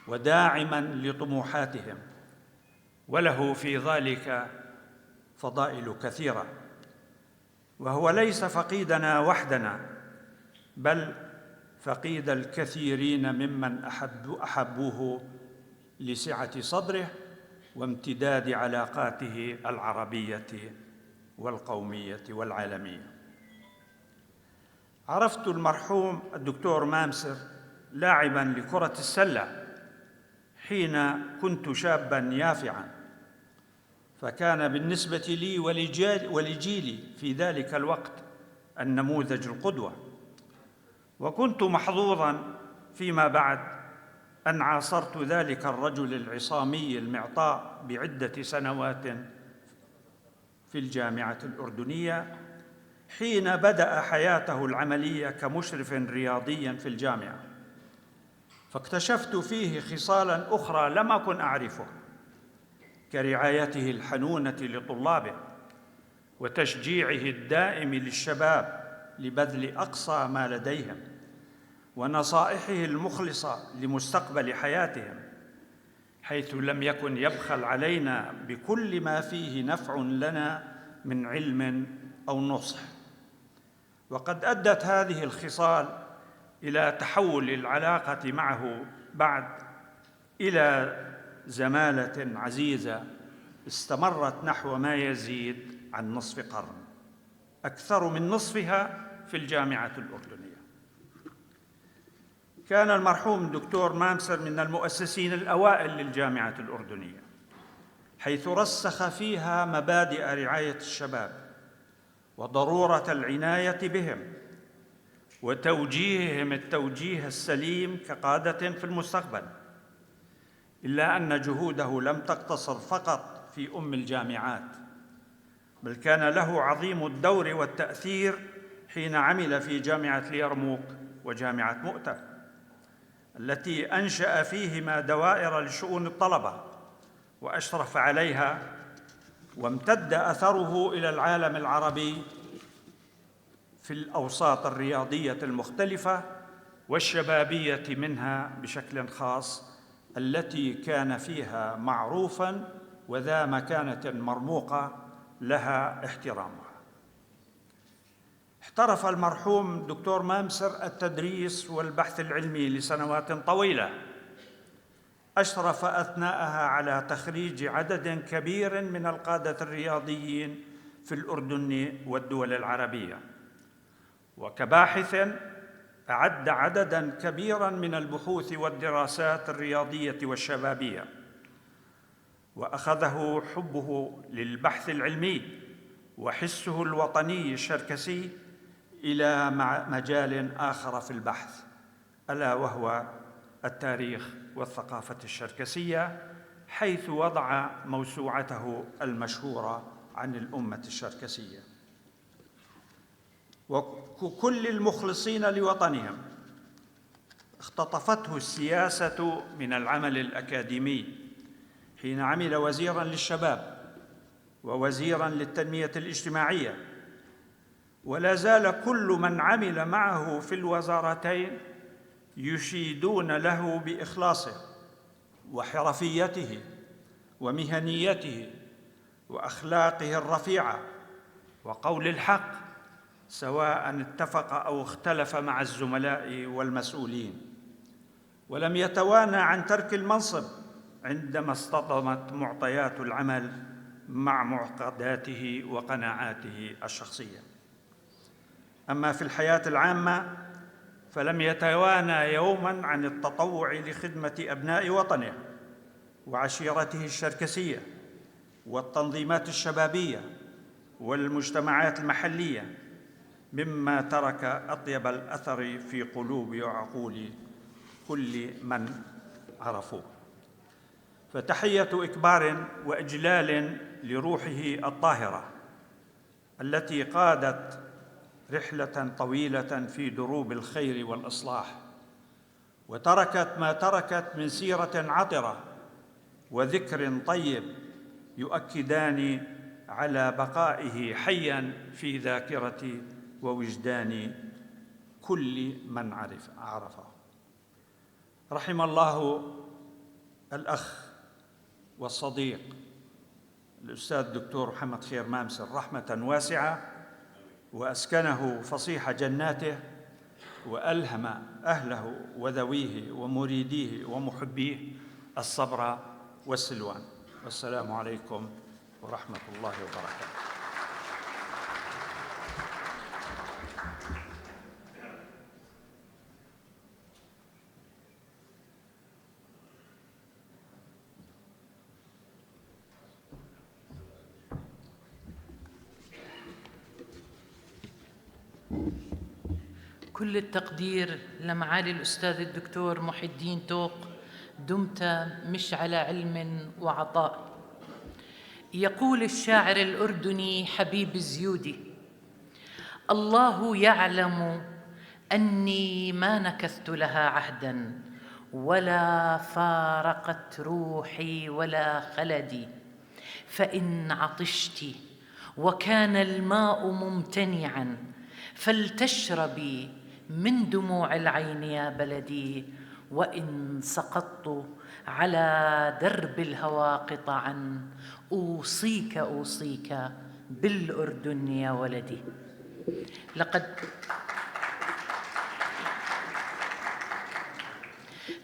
وداعما لطموحاتهم، وله في ذلك فضائل كثيرة. وهو ليس فقيدنا وحدنا، بل فقيد الكثيرين ممن أحبوه لسعة صدره وامتداد علاقاته العربية والقومية والعالمية. عرفت المرحوم الدكتور مامسر لاعبا لكرة السلة حين كنت شابا يافعا، فكان بالنسبة لي ولجيلي في ذلك الوقت النموذج القدوة، وكنت محظوظا فيما بعد أن عاصرت ذلك الرجل العصامي المعطاء بعدة سنوات في الجامعة الأردنية حين بدأ حياته العملية كمشرف رياضي في الجامعة، فاكتشفت فيه خصالا أخرى لم أكن أعرفها، كرعايته الحنونة لطلابه وتشجيعه الدائم للشباب لبذل أقصى ما لديهم، ونصائحه المخلصة لمستقبل حياتهم، حيث لم يكن يبخل علينا بكل ما فيه نفع لنا من علم أو نصح. وقد أدت هذه الخصال إلى تحول العلاقة معه بعد إلى زمالة عزيزة استمرت نحو ما يزيد عن نصف قرن، أكثر من نصفها في الجامعة الأردنية. كان المرحوم الدكتور مامسر من المؤسسين الأوائل للجامعة الأردنية، حيث رسخ فيها مبادئ رعاية الشباب وضرورة العناية بهم وتوجيههم التوجيه السليم كقادة في المستقبل. إلا أن جهوده لم تقتصر فقط في أم الجامعات، بل كان له عظيم الدور والتأثير حين عمل في جامعة اليرموك وجامعة مؤتة، التي أنشأ فيهما دوائر لشؤون الطلبة وأشرف عليها، وامتد أثره إلى العالم العربي في الأوساط الرياضية المختلفة والشبابية منها بشكل خاص، التي كان فيها معروفاً وذا مكانة مرموقة لها احترامها. احترف المرحوم الدكتور مامسر التدريس والبحث العلمي لسنوات طويلة، أشرف أثناءها على تخريج عدد كبير من القادة الرياضيين في الأردن والدول العربية، وكباحث أعد عدداً كبيراً من البحوث والدراسات الرياضية والشبابية. وأخذه حبه للبحث العلمي وحسه الوطني الشركسي إلى مجال آخر في البحث، ألا وهو التاريخ والثقافة الشركسية، حيث وضع موسوعته المشهورة عن الأمة الشركسية. وكل المخلصين لوطنهم، اختطفته السياسة من العمل الأكاديمي حين عمل وزيراً للشباب ووزيراً للتنمية الاجتماعية، ولا زال كل من عمل معه في الوزارتين يشيدون له بإخلاصه وحرفيته ومهنيته وأخلاقه الرفيعة وقول الحق، سواء اتفق أو اختلف مع الزملاء والمسؤولين. ولم يتوانى عن ترك المنصب عندما اصطدمت معطيات العمل مع معتقداته وقناعاته الشخصية. أما في الحياة العامة فلم يتوانى يوماً عن التطوع لخدمة أبناء وطنه وعشيرته الشركسية والتنظيمات الشبابية والمجتمعات المحلية، مما ترك أطيب الأثر في قلوب وعقول كل من عرفوه. فتحية إكبار وإجلال لروحه الطاهرة التي قادت رحلة طويلة في دروب الخير والإصلاح، وتركت ما تركت من سيرة عطرة وذكر طيب يؤكدان على بقائه حياً في ذاكرة ووجدان كل من عرفه. رحم الله الأخ والصديق الأستاذ الدكتور محمد خير مامسر رحمة واسعة، وأسكنه فصيح جناته، وألهم أهله وذويه ومريديه ومحبيه الصبر والسلوان. والسلام عليكم ورحمة الله وبركاته. كل التقدير لمعالي الأستاذ الدكتور محي الدين توق، دمت مشعل علم وعطاء. يقول الشاعر الأردني حبيب الزيودي: الله يعلم أني ما نكثت لها عهدا، ولا فارقت روحي ولا خلدي، فإن عطشت وكان الماء ممتنعا فلتشربي من دموع العين يا بلدي، وإن سقطت على درب الهوى قطعا أوصيك أوصيك بالأردن يا ولدي.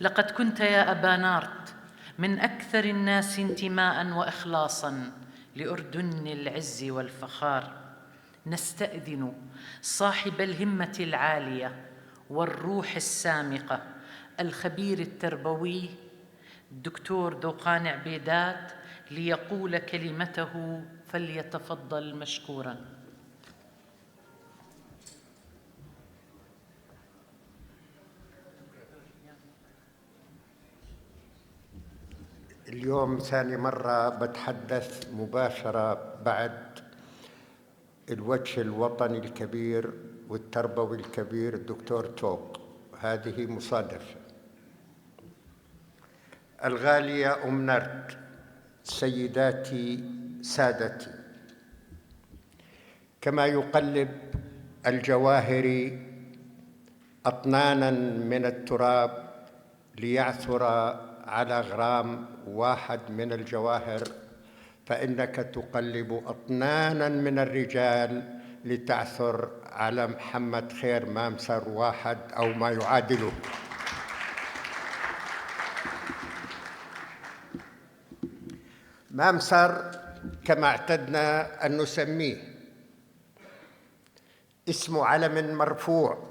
لقد كنت يا أبا نارت من أكثر الناس انتماء وإخلاصا لأردن العز والفخار. نستأذن صاحب الهمة العالية والروح السامقة الخبير التربوي الدكتور ذوقان عبيدات ليقول كلمته، فليتفضل مشكورا. اليوم ثاني مرة بتحدث مباشرة بعد الوجه الوطني الكبير والتربوي الكبير الدكتور توق، هذه مصادفة. الغالية أم نرد، سيداتي سادتي، كما يقلب الجواهري أطنانا من التراب ليعثر على غرام واحد من الجواهر، فإنك تقلب أطنانا من الرجال لتعثر على محمد خير مامسر واحد أو ما يعادله. مامسر كما اعتدنا أن نسميه، اسم علم مرفوع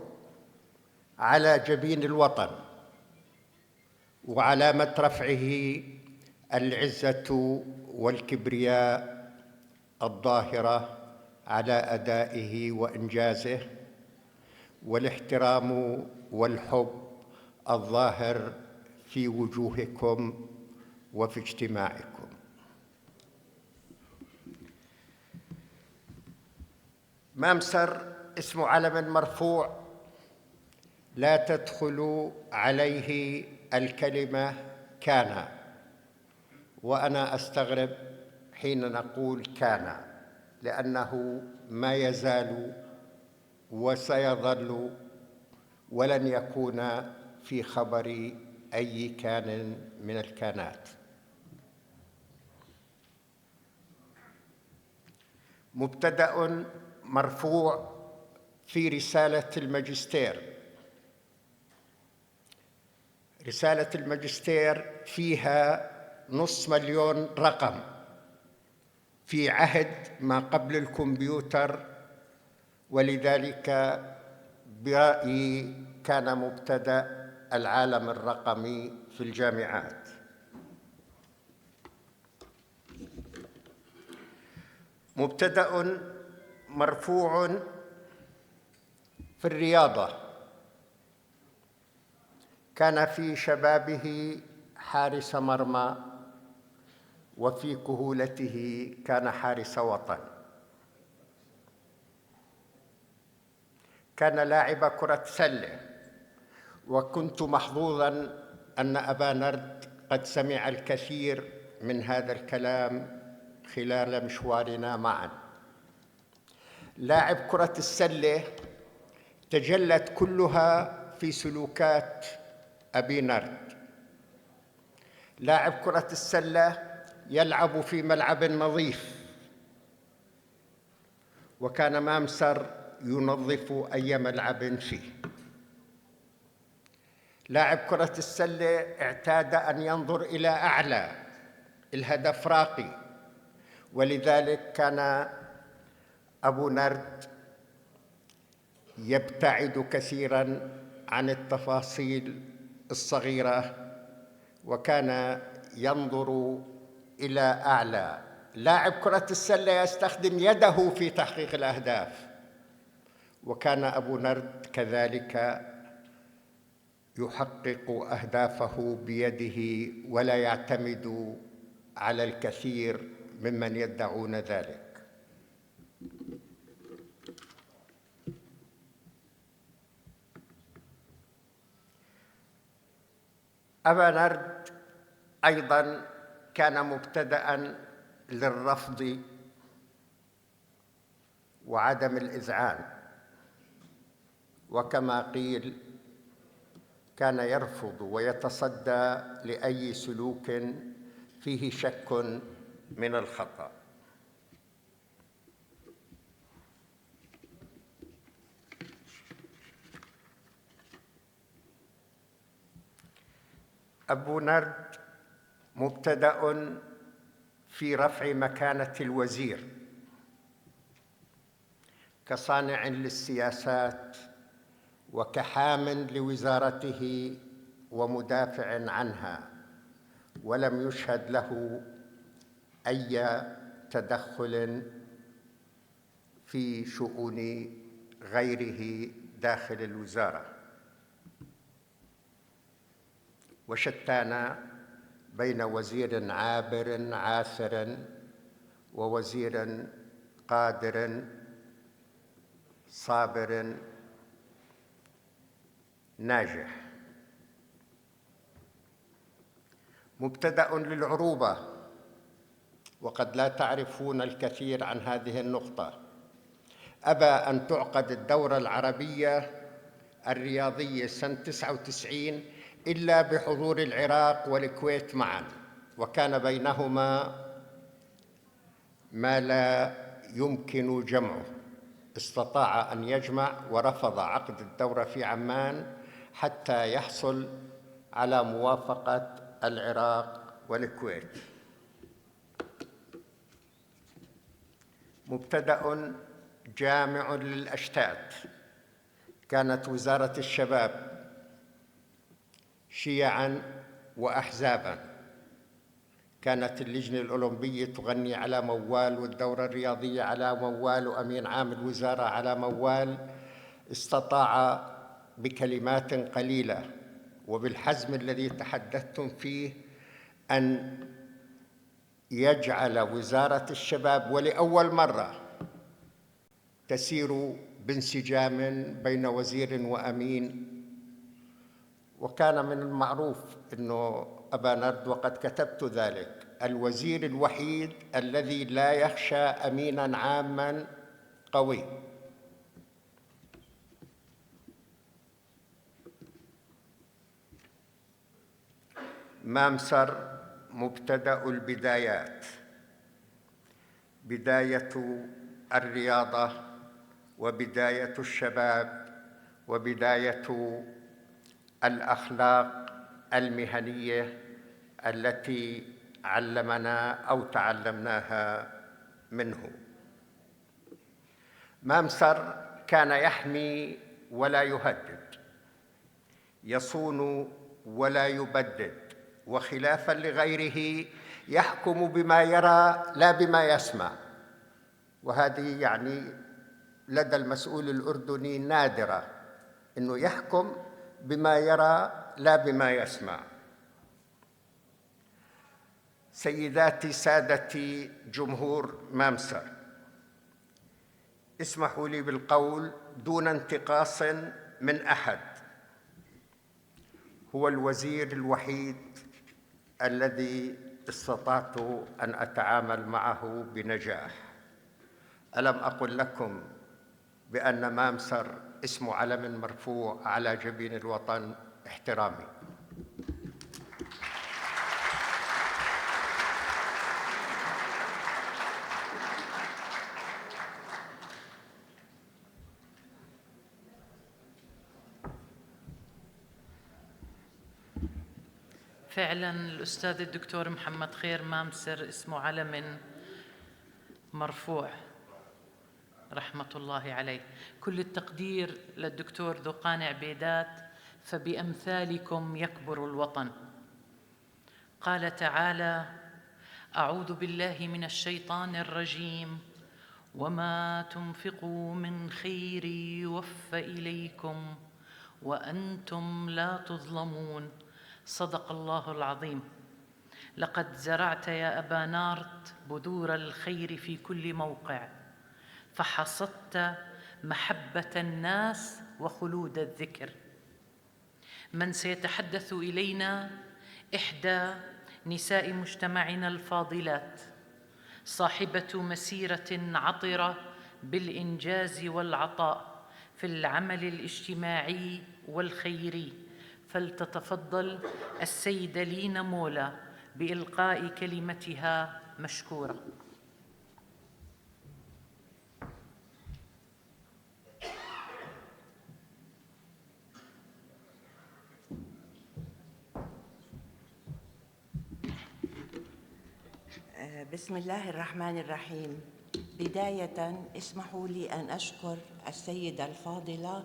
على جبين الوطن، وعلامة رفعه العزة والكبرياء الظاهرة على أدائه وإنجازه، والاحترام والحب الظاهر في وجوهكم وفي اجتماعكم. مامسر اسم علم مرفوع لا تدخل عليه الكلمة كان، وأنا أستغرب حين نقول كان، لأنه ما يزال وسيظل ولن يكون في خبر أي كان من الكانات. مبتدأ مرفوع في رسالة الماجستير. رسالة الماجستير فيها 500,000 رقم في عهد ما قبل الكمبيوتر، ولذلك برأيي كان مبتدأ العالم الرقمي في الجامعات. مبتدأ مرفوع في الرياضة، كان في شبابه حارس مرمى، وفي كهولته كان حارس وطن. كان لاعب كرة سلة، وكنت محظوظا أن أبا نرد قد سمع الكثير من هذا الكلام خلال مشوارنا معا. لاعب كرة السلة تجلت كلها في سلوكات أبي نرد. لاعب كرة السلة يلعب في ملعب نظيف، وكان مامسر ينظف أي ملعب فيه. لاعب كرة السلة اعتاد أن ينظر إلى أعلى، الهدف راقي، ولذلك كان أبو نرد يبتعد كثيراً عن التفاصيل الصغيرة، وكان ينظر إلى أعلى. لاعب كرة السلة يستخدم يده في تحقيق الأهداف، وكان أبو نرد كذلك يحقق أهدافه بيده ولا يعتمد على الكثير ممن يدعون ذلك. أبا نرد أيضاً كان مبتدأً للرفض وعدم الإذعان، وكما قيل كان يرفض ويتصدى لأي سلوك فيه شك من الخطأ. أبو نرد مبتدأ في رفع مكانة الوزير كصانع للسياسات وكحام لوزارته ومدافع عنها، ولم يشهد له أي تدخل في شؤون غيره داخل الوزارة. وشتان بين وزير عابر عاثر ووزير قادر صابر ناجح. مبتدأ للعروبة، وقد لا تعرفون الكثير عن هذه النقطة. أبى أن تعقد الدورة العربية الرياضية سنة 99 إلا بحضور العراق والكويت معا، وكان بينهما ما لا يمكن جمعه. استطاع أن يجمع ورفض عقد الدورة في عمان حتى يحصل على موافقة العراق والكويت. مبتدأ جامع للأشتات. كانت وزارة الشباب شيعاً وأحزاباً، كانت اللجنة الأولمبية تغني على موال، والدورة الرياضية على موال، وأمين عام الوزارة على موال. استطاع بكلمات قليلة وبالحزم الذي تحدثتم فيه أن يجعل وزارة الشباب ولأول مرة تسير بانسجام بين وزير وأمين. وكان من المعروف أنه أبا نرد، وقد كتبت ذلك، الوزير الوحيد الذي لا يخشى أمينا عاما قوي. مامسر مبتدأ البدايات، بداية الرياضة وبداية الشباب وبداية الأخلاق المهنية التي علمنا أو تعلمناها منه. مامسر كان يحمي ولا يهدد، يصون ولا يبدد، وخلافا لغيره يحكم بما يرى لا بما يسمع، وهذه يعني لدى المسؤول الأردني نادرة، أنه يحكم بما يرى لا بما يسمع. سيداتي سادتي جمهور مامسر، اسمحوا لي بالقول دون انتقاص من أحد، هو الوزير الوحيد الذي استطعت أن أتعامل معه بنجاح. ألم أقل لكم بأن مامسر اسم علم مرفوع على جبين الوطن؟ احترامي. فعلا الأستاذ الدكتور محمد خير مامسر اسمه علم مرفوع، رحمة الله عليه. كل التقدير للدكتور ذوقان عبيدات، فبأمثالكم يكبر الوطن. قال تعالى: أعوذ بالله من الشيطان الرجيم، وما تنفقوا من خير يوفى إليكم وأنتم لا تظلمون. صدق الله العظيم. لقد زرعت يا أبا نارت بذور الخير في كل موقع، فحصدت محبة الناس وخلود الذكر. من سيتحدث إلينا إحدى نساء مجتمعنا الفاضلات، صاحبة مسيرة عطرة بالإنجاز والعطاء في العمل الاجتماعي والخيري، فلتتفضل السيدة لينا مولا بإلقاء كلمتها مشكورة. بسم الله الرحمن الرحيم. بداية اسمحوا لي أن أشكر السيدة الفاضلة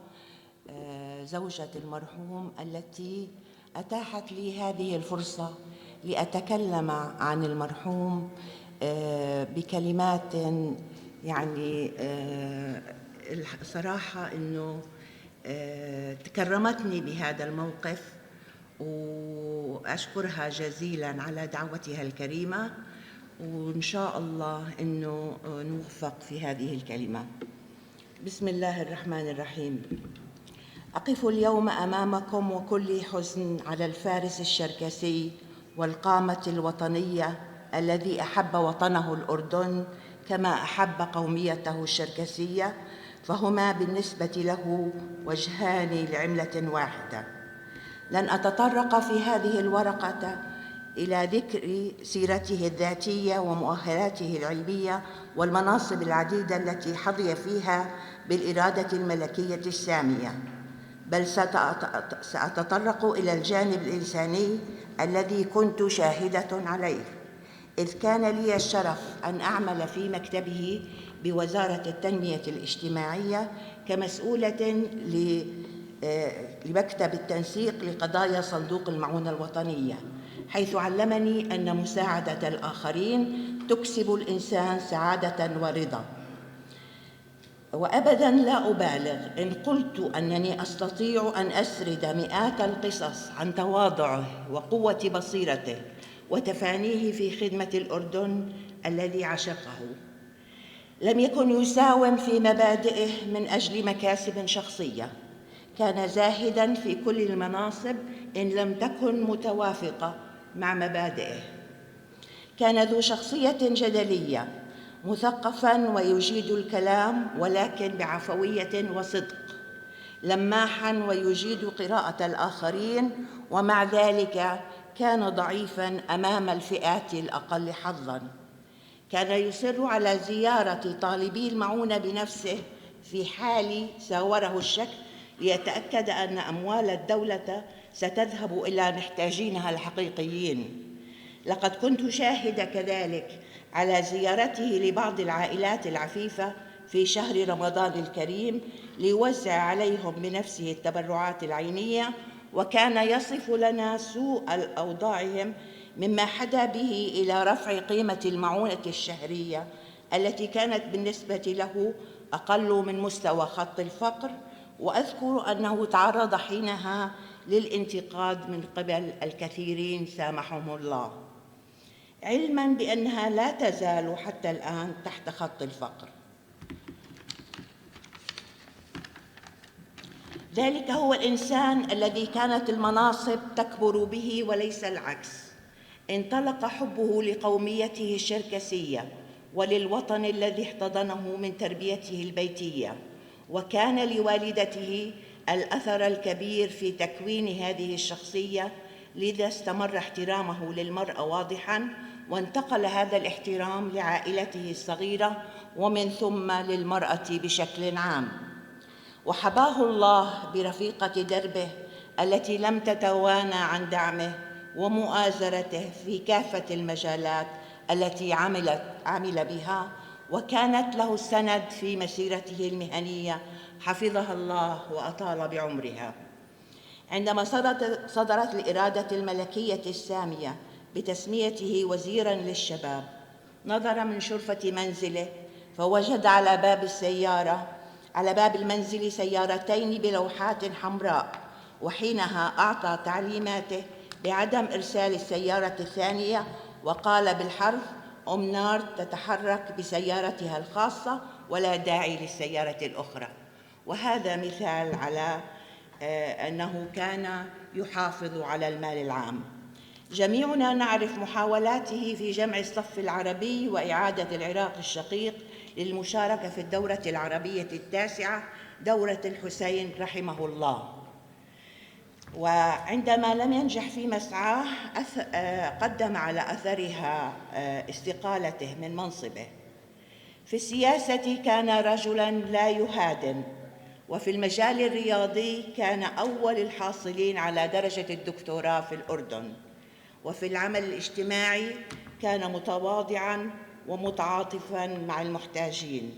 زوجة المرحوم التي أتاحت لي هذه الفرصة لأتكلم عن المرحوم بكلمات، يعني صراحة أنه تكرمتني بهذا الموقف، وأشكرها جزيلا على دعوتها الكريمة، وإن شاء الله أنه نوفق في هذه الكلمة. بسم الله الرحمن الرحيم. أقف اليوم أمامكم وكل حزن على الفارس الشركسي والقامة الوطنية الذي أحب وطنه الأردن كما أحب قوميته الشركسية، فهما بالنسبة له وجهان لعملة واحدة. لن أتطرق في هذه الورقة إلى ذكر سيرته الذاتية ومؤهلاته العلمية والمناصب العديدة التي حظي فيها بالإرادة الملكية السامية، بل سأتطرق إلى الجانب الإنساني الذي كنت شاهدة عليه، إذ كان لي الشرف أن أعمل في مكتبه بوزارة التنمية الاجتماعية كمسؤولة لمكتب التنسيق لقضايا صندوق المعونة الوطنية، حيث علمني أن مساعدة الآخرين تكسب الإنسان سعادة ورضا. وأبداً لا أبالغ إن قلت أنني أستطيع أن أسرد مئات القصص عن تواضعه وقوة بصيرته وتفانيه في خدمة الأردن الذي عشقه. لم يكن يساوم في مبادئه من أجل مكاسب شخصية، كان زاهداً في كل المناصب إن لم تكن متوافقة مع مبادئه. كان ذو شخصية جدلية، مثقفاً ويجيد الكلام ولكن بعفوية وصدق، لماحاً ويجيد قراءة الآخرين، ومع ذلك كان ضعيفاً أمام الفئات الأقل حظاً. كان يصر على زيارة طالبي المعونة بنفسه في حال ساوره الشك، ليتأكد أن أموال الدولة ستذهب إلى محتاجينها الحقيقيين. لقد كنت شاهدة كذلك على زيارته لبعض العائلات العفيفة في شهر رمضان الكريم ليوزع عليهم بنفسه التبرعات العينية، وكان يصف لنا سوء أوضاعهم، مما حدا به إلى رفع قيمة المعونة الشهرية التي كانت بالنسبة له أقل من مستوى خط الفقر. وأذكر أنه تعرض حينها للانتقاد من قبل الكثيرين سامحهم الله، علماً بأنها لا تزال حتى الآن تحت خط الفقر. ذلك هو الإنسان الذي كانت المناصب تكبر به وليس العكس. انطلق حبه لقوميته الشركسية وللوطن الذي احتضنه من تربيته البيتية، وكان لوالدته الأثر الكبير في تكوين هذه الشخصية، لذا استمر احترامه للمرأة واضحاً، وانتقل هذا الاحترام لعائلته الصغيرة ومن ثم للمرأة بشكل عام. وحباه الله برفيقة دربه التي لم تتوانى عن دعمه ومؤازرته في كافة المجالات التي عمل بها، وكانت له السند في مسيرته المهنية، حفظها الله وأطال بعمرها. عندما صدرت الإرادة الملكية السامية بتسميته وزيراً للشباب، نظر من شرفة منزله فوجد على باب المنزل سيارتين بلوحات حمراء، وحينها أعطى تعليماته بعدم إرسال السيارة الثانية، وقال بالحرف: أم نارت تتحرك بسيارتها الخاصة ولا داعي للسيارة الأخرى. وهذا مثال على أنه كان يحافظ على المال العام. جميعنا نعرف محاولاته في جمع الصف العربي وإعادة العراق الشقيق للمشاركة في الدورة العربية التاسعة، دورة الحسين رحمه الله. وعندما لم ينجح في مسعاه قدم على أثرها استقالته من منصبه. في السياسة كان رجلاً لا يهادن، وفي المجال الرياضي كان أول الحاصلين على درجة الدكتوراه في الأردن، وفي العمل الاجتماعي كان متواضعاً ومتعاطفاً مع المحتاجين.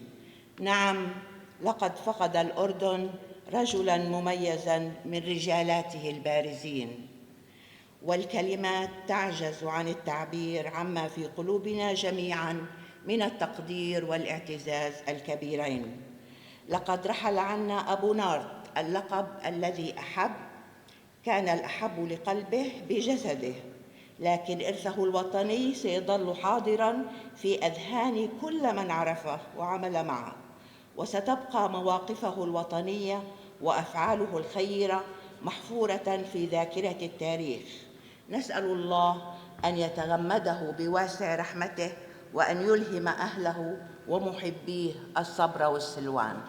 نعم، لقد فقد الأردن رجلاً مميزاً من رجالاته البارزين. والكلمات تعجز عن التعبير عما في قلوبنا جميعاً من التقدير والاعتزاز الكبيرين. لقد رحل عنا أبو نارت، اللقب الذي أحب كان الأحب لقلبه بجسده، لكن إرثه الوطني سيظل حاضراً في أذهان كل من عرفه وعمل معه، وستبقى مواقفه الوطنية وأفعاله الخيرة محفورة في ذاكرة التاريخ. نسأل الله أن يتغمده بواسع رحمته وأن يلهم أهله ومحبيه الصبر والسلوان.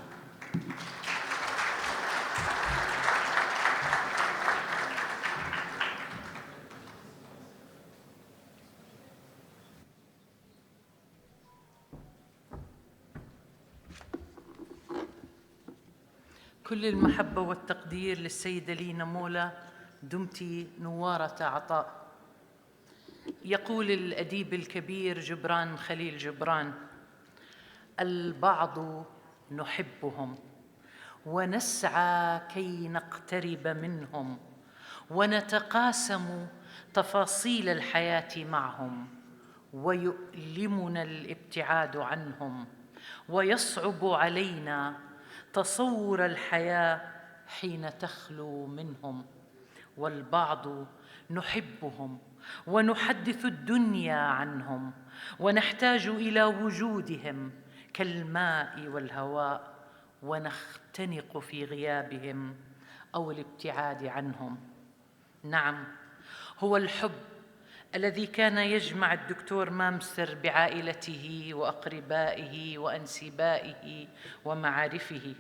كل المحبة والتقدير للسيدة لينا مولا، دمت نوارة عطاء. يقول الأديب الكبير جبران خليل جبران: البعض نحبهم ونسعى كي نقترب منهم ونتقاسم تفاصيل الحياة معهم، ويؤلمنا الابتعاد عنهم، ويصعب علينا تصور الحياة حين تخلو منهم. والبعض نحبهم ونحدث الدنيا عنهم ونحتاج إلى وجودهم كالماء والهواء، ونختنق في غيابهم أو الابتعاد عنهم. نعم، هو الحب الذي كان يجمع الدكتور مامسر بعائلته وأقربائه وأنسبائه ومعارفه.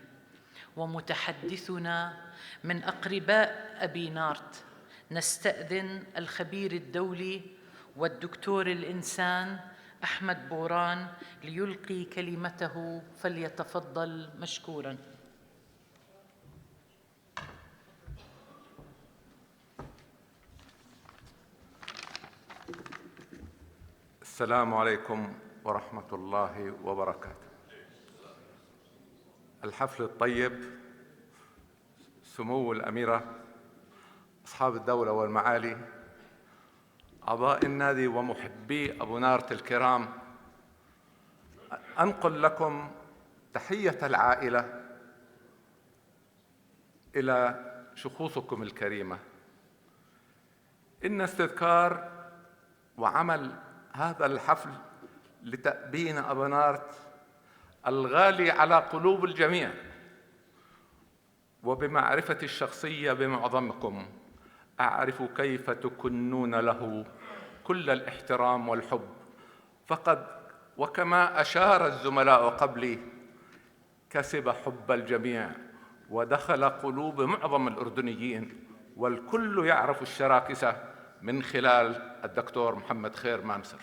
ومتحدثنا من أقرباء أبي نارت، نستأذن الخبير الدولي والدكتور الإنسان أحمد بوران ليلقي كلمته، فليتفضل مشكوراً. السلام عليكم ورحمة الله وبركاته. الحفل الطيب، سمو الأميرة، أصحاب الدولة والمعالي، أعضاء النادي ومحبي أبو نارت الكرام، أنقل لكم تحية العائلة إلى شخوصكم الكريمة. إن استذكار وعمل هذا الحفل لتأبين أبو نارت الغالي على قلوب الجميع وبمعرفة الشخصية بمعظمكم، أعرف كيف تكنون له كل الاحترام والحب، فقد وكما أشار الزملاء قبلي كسب حب الجميع ودخل قلوب معظم الأردنيين، والكل يعرف الشراكسة من خلال الدكتور محمد خير مامسر.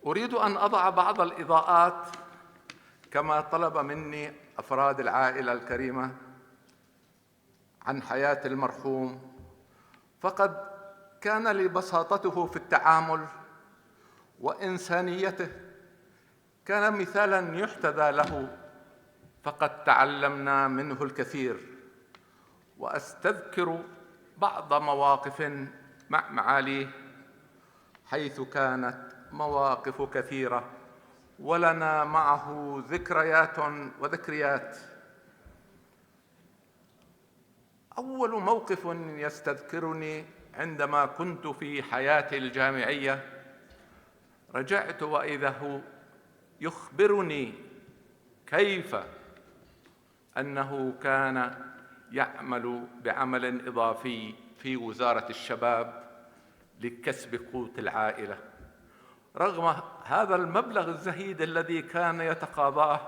أريد أن أضع بعض الإضاءات كما طلب مني أفراد العائلة الكريمة عن حياة المرحوم، فقد كان لبساطته في التعامل وإنسانيته كان مثالا يحتذى له، فقد تعلمنا منه الكثير. وأستذكر بعض مواقف مع معاليه، حيث كانت مواقف كثيرة ولنا معه ذكريات وذكريات. أول موقف يستذكرني عندما كنت في حياتي الجامعية، رجعت وإذا هو يخبرني كيف أنه كان يعمل بعمل إضافي في وزارة الشباب لكسب قوت العائلة، رغم هذا المبلغ الزهيد الذي كان يتقاضاه،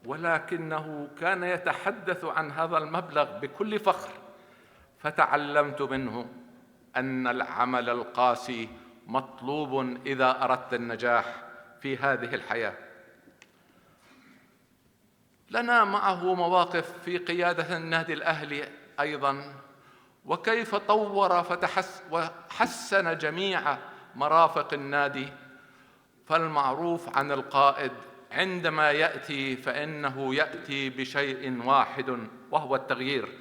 ولكنه كان يتحدث عن هذا المبلغ بكل فخر. فتعلمت منه أن العمل القاسي مطلوب إذا أردت النجاح في هذه الحياة. لنا معه مواقف في قيادة النادي الأهلي أيضا، وكيف طور وحسن جميع مرافق النادي. فالمعروف عن القائد عندما يأتي فإنه يأتي بشيء واحد وهو التغيير،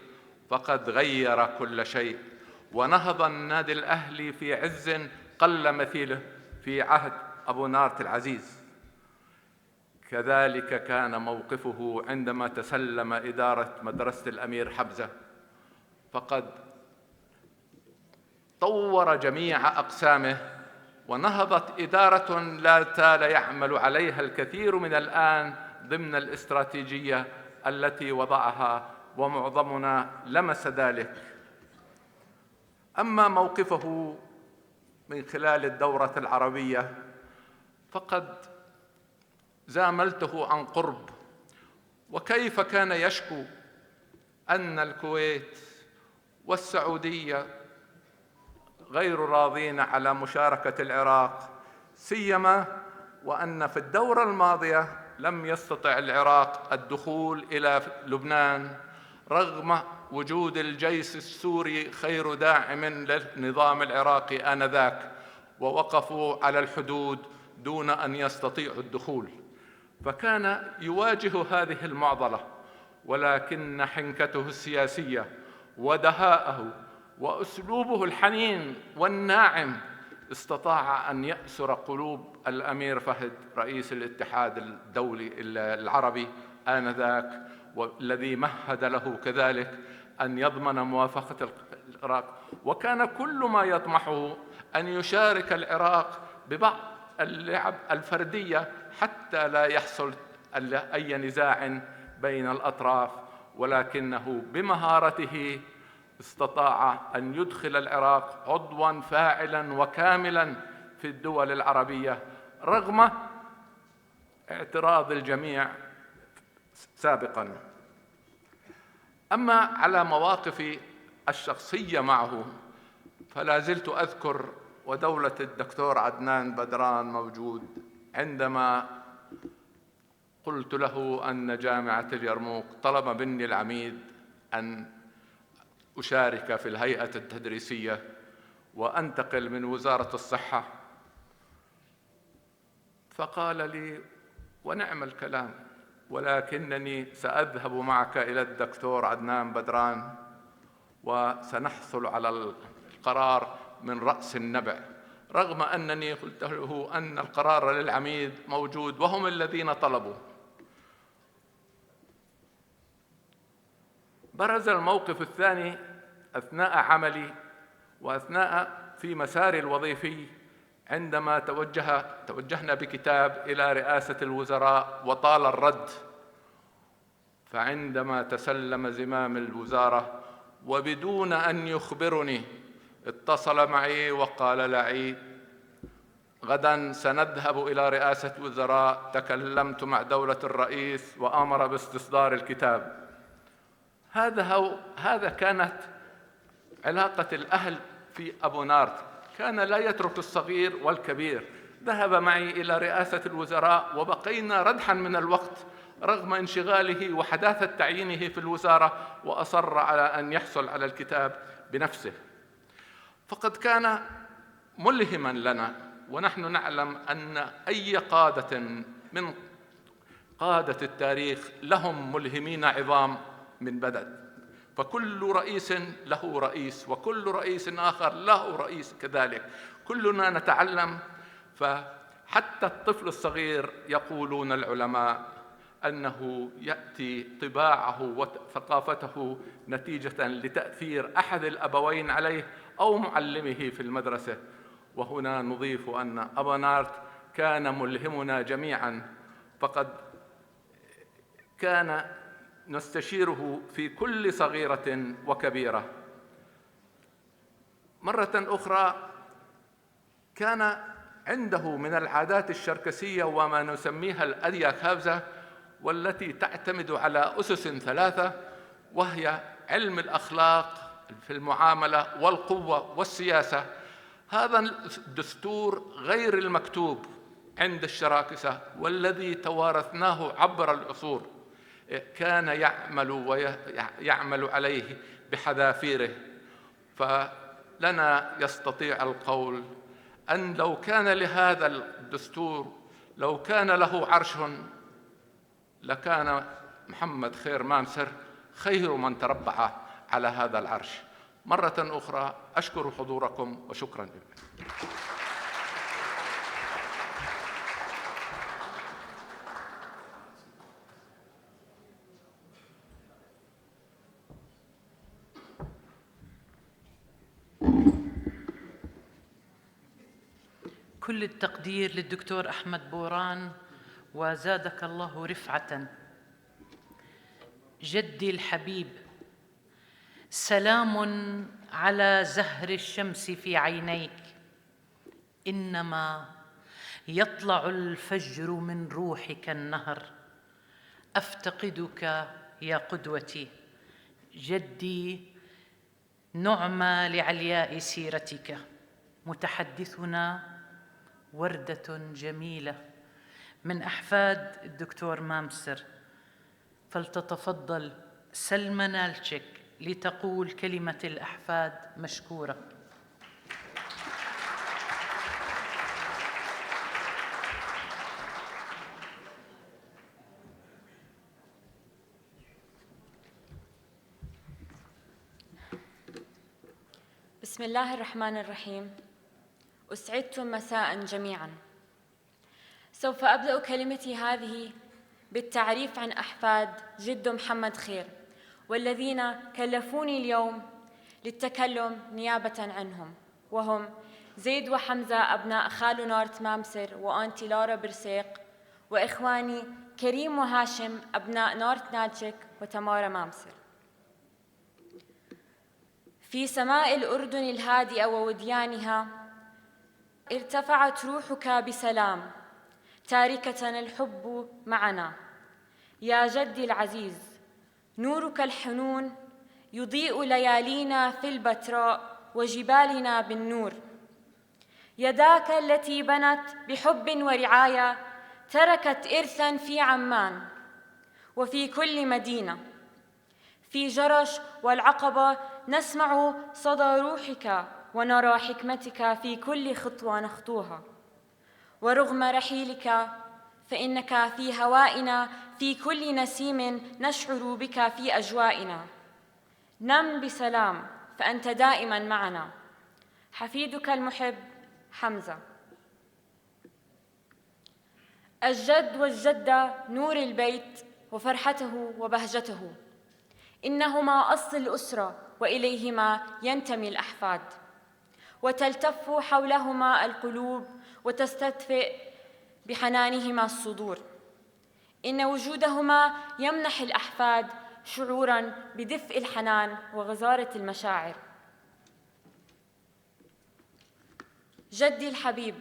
فقد غير كل شيء، ونهض النادي الأهلي في عز قل مثيله في عهد أبو نارت العزيز. كذلك كان موقفه عندما تسلم إدارة مدرسة الأمير حمزة، فقد طور جميع أقسامه ونهضت إدارة لا زال يعمل عليها الكثير من الآن ضمن الاستراتيجية التي وضعها، ومعظمنا لمس ذلك. أما موقفه من خلال الدورة العربية فقد زاملته عن قرب، وكيف كان يشكو أن الكويت والسعودية غير راضين على مشاركة العراق، سيما وأن في الدورة الماضية لم يستطع العراق الدخول إلى لبنان رغم وجود الجيش السوري خير داعم للنظام العراقي آنذاك، ووقفوا على الحدود دون أن يستطيعوا الدخول، فكان يواجه هذه المعضلة، ولكن حنكته السياسية ودهاءه وأسلوبه الحنين والناعم استطاع أن يأسر قلوب الأمير فهد رئيس الاتحاد الدولي العربي آنذاك، والذي مهد له كذلك أن يضمن موافقة العراق. وكان كل ما يطمحه أن يشارك العراق ببعض اللعب الفردية حتى لا يحصل أي نزاع بين الأطراف، ولكنه بمهارته استطاع أن يدخل العراق عضوا فاعلا وكاملا في الدول العربية رغم اعتراض الجميع سابقا. أما على مواقفي الشخصية معه فلا زلت أذكر، ودولة الدكتور عدنان بدران موجود، عندما قلت له أن جامعة اليرموك طلب مني العميد أن أشارك في الهيئة التدريسية وأنتقل من وزارة الصحة، فقال لي: ونعم الكلام، ولكنني سأذهب معك إلى الدكتور عدنان بدران وسنحصل على القرار من رأس النبع، رغم أنني قلت له أن القرار للعميد موجود وهم الذين طلبوا. برز الموقف الثاني أثناء عملي وأثناء في مساري الوظيفي عندما توجهنا بكتاب إلى رئاسة الوزراء وطال الرد، فعندما تسلم زمام الوزارة وبدون أن يخبرني اتصل معي وقال لي: غدا سنذهب إلى رئاسة الوزراء، تكلمت مع دولة الرئيس وأمر باستصدار الكتاب. هذا كانت علاقة الأهل في أبو نارت، كان لا يترك الصغير والكبير. ذهب معي إلى رئاسة الوزراء وبقينا ردحا من الوقت رغم انشغاله وحداثة تعيينه في الوزارة، وأصر على أن يحصل على الكتاب بنفسه. فقد كان ملهما لنا، ونحن نعلم أن أي قادة من قادة التاريخ لهم ملهمين عظام من بدء، فكل رئيس له رئيس وكل رئيس آخر له رئيس كذلك، كلنا نتعلم. فحتى الطفل الصغير يقولون العلماء أنه يأتي طباعه وثقافته نتيجة لتأثير أحد الأبوين عليه أو معلمه في المدرسة. وهنا نضيف أن أبا نارت كان ملهمنا جميعا، فقد كان نستشيره في كل صغيرة وكبيرة. مرة أخرى كان عنده من العادات الشركسية وما نسميها الأدياكابزا، والتي تعتمد على أسس ثلاثة، وهي علم الأخلاق في المعاملة والقوة والسياسة. هذا الدستور غير المكتوب عند الشراكسة والذي توارثناه عبر العصور كان يعمل ويعمل عليه بحذافيره. فلنا يستطيع القول أن لو كان لهذا الدستور، لو كان له عرش، لكان محمد خير مامسر خير من تربع على هذا العرش. مرة أخرى أشكر حضوركم وشكرا لكم. كل التقدير للدكتور أحمد بوران، وزادك الله رفعة. جدي الحبيب، سلام على زهر الشمس في عينيك، إنما يطلع الفجر من روحك النهر. أفتقدك يا قدوتي جدي، نعمة لعلياء سيرتك. متحدثنا وردة جميلة من أحفاد الدكتور مامسر، فلتتفضل سلمى نالتشك لتقول كلمة الأحفاد مشكورة. بسم الله الرحمن الرحيم. أسعدتم مساء جميعا. سوف أبدأ كلمتي هذه بالتعريف عن أحفاد جد محمد خير، والذين كلفوني اليوم للتكلم نيابة عنهم، وهم زيد وحمزة أبناء خالو نارت مامسر وأنتي لارا برسيق، وإخواني كريم وهاشم أبناء نارت نالتشك وتمارا مامسر. في سماء الأردن الهادئة ووديانها ارتفعت روحك بسلام، تاركة الحب معنا. يا جدي العزيز، نورك الحنون يضيء ليالينا في البتراء وجبالنا بالنور. يداك التي بنت بحب ورعاية تركت إرثاً في عمان وفي كل مدينة. في جرش والعقبة نسمع صدى روحك ونرى حكمتك في كل خطوة نخطوها. ورغم رحيلك فإنك في هوائنا، في كل نسيم نشعر بك في أجوائنا. نم بسلام فأنت دائما معنا. حفيدك المحب حمزة. الجد والجدة نور البيت وفرحته وبهجته، إنهما أصل الأسرة وإليهما ينتمي الأحفاد، وتلتف حولهما القلوب وتستدفئ بحنانهما الصدور. إن وجودهما يمنح الأحفاد شعوراً بدفء الحنان وغزارة المشاعر. جدي الحبيب،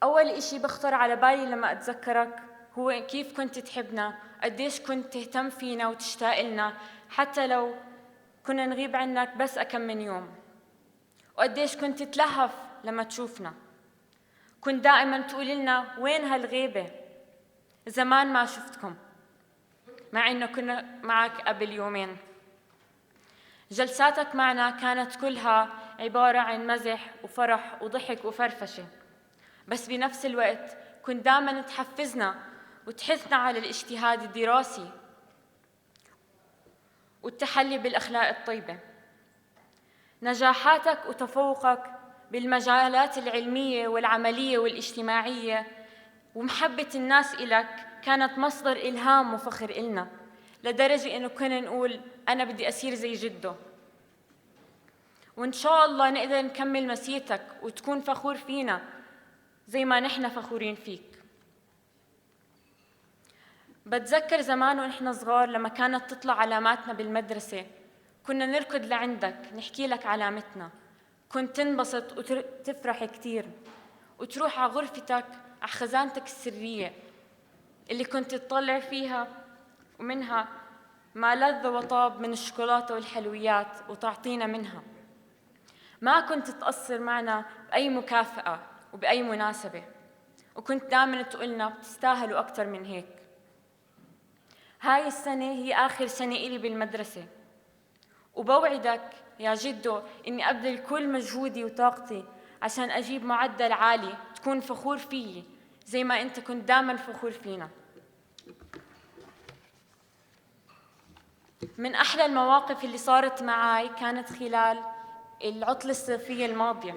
أول إشي بخطر على بالي لما أتذكرك هو كيف كنت تحبنا، قديش كنت تهتم فينا وتشتاق لنا حتى لو كنا نغيب عنك بس أكم من يوم، وقديش كنت تتلهف لما تشوفنا. كنت دائماً تقول لنا وين هالغيبة، زمان ما شفتكم، مع إنه كنا معك قبل يومين. جلساتك معنا كانت كلها عبارة عن مزح وفرح وضحك وفرفشة، بس بنفس الوقت كنت دائماً تحفزنا وتحثنا على الاجتهاد الدراسي والتحلي بالأخلاق الطيبة. نجاحاتك وتفوقك بالمجالات العلمية والعملية والاجتماعية ومحبة الناس إلك كانت مصدر إلهام وفخر إلنا، لدرجة إنه كنا نقول أنا بدي أصير زي جده. وإن شاء الله نقدر نكمل مسيرتك وتكون فخور فينا زي ما نحن فخورين فيك. بتذكر زمان ونحن صغار لما كانت تطلع علاماتنا بالمدرسة كنا نركض لعندك نحكي لك علامتنا، كنت تنبسط وتفرح كتير وتروح على غرفتك على خزانتك السرية اللي كنت تطلع فيها ومنها ما لذ وطاب من الشوكولاتة والحلويات وتعطينا منها. ما كنت تقصر معنا بأي مكافأة وبأي مناسبة، وكنت دائماً تقولنا بتستاهلوا أكتر من هيك. هاي السنة هي آخر سنة إلي بالمدرسة، وبوعدك يا جدو إني أبذل كل مجهودي وطاقتي عشان أجيب معدل عالي تكون فخور فيي زي ما أنت كنت دائماً فخور فينا. من أحلى المواقف اللي صارت معي كانت خلال العطلة الصيفية الماضية،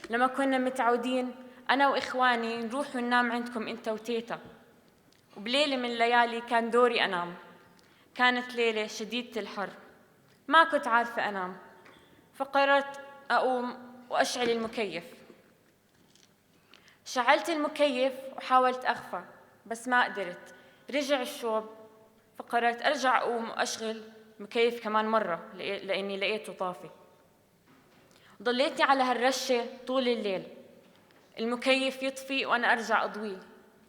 لما كنا متعودين أنا وإخواني نروح وننام عندكم أنت وتيتا. وبليلة من الليالي كان دوري أنام، كانت ليلة شديدة الحر، ما كنت عارفة أنام، فقررت أقوم وأشعل المكيف. شعلت المكيف وحاولت أغفى بس ما قدرت، رجع الشوب، فقررت أرجع أقوم وأشغل مكيف كمان مرة لأني لقيته طافي. ضليتني على هالرشة طول الليل، المكيف يطفي وأنا أرجع أضويه،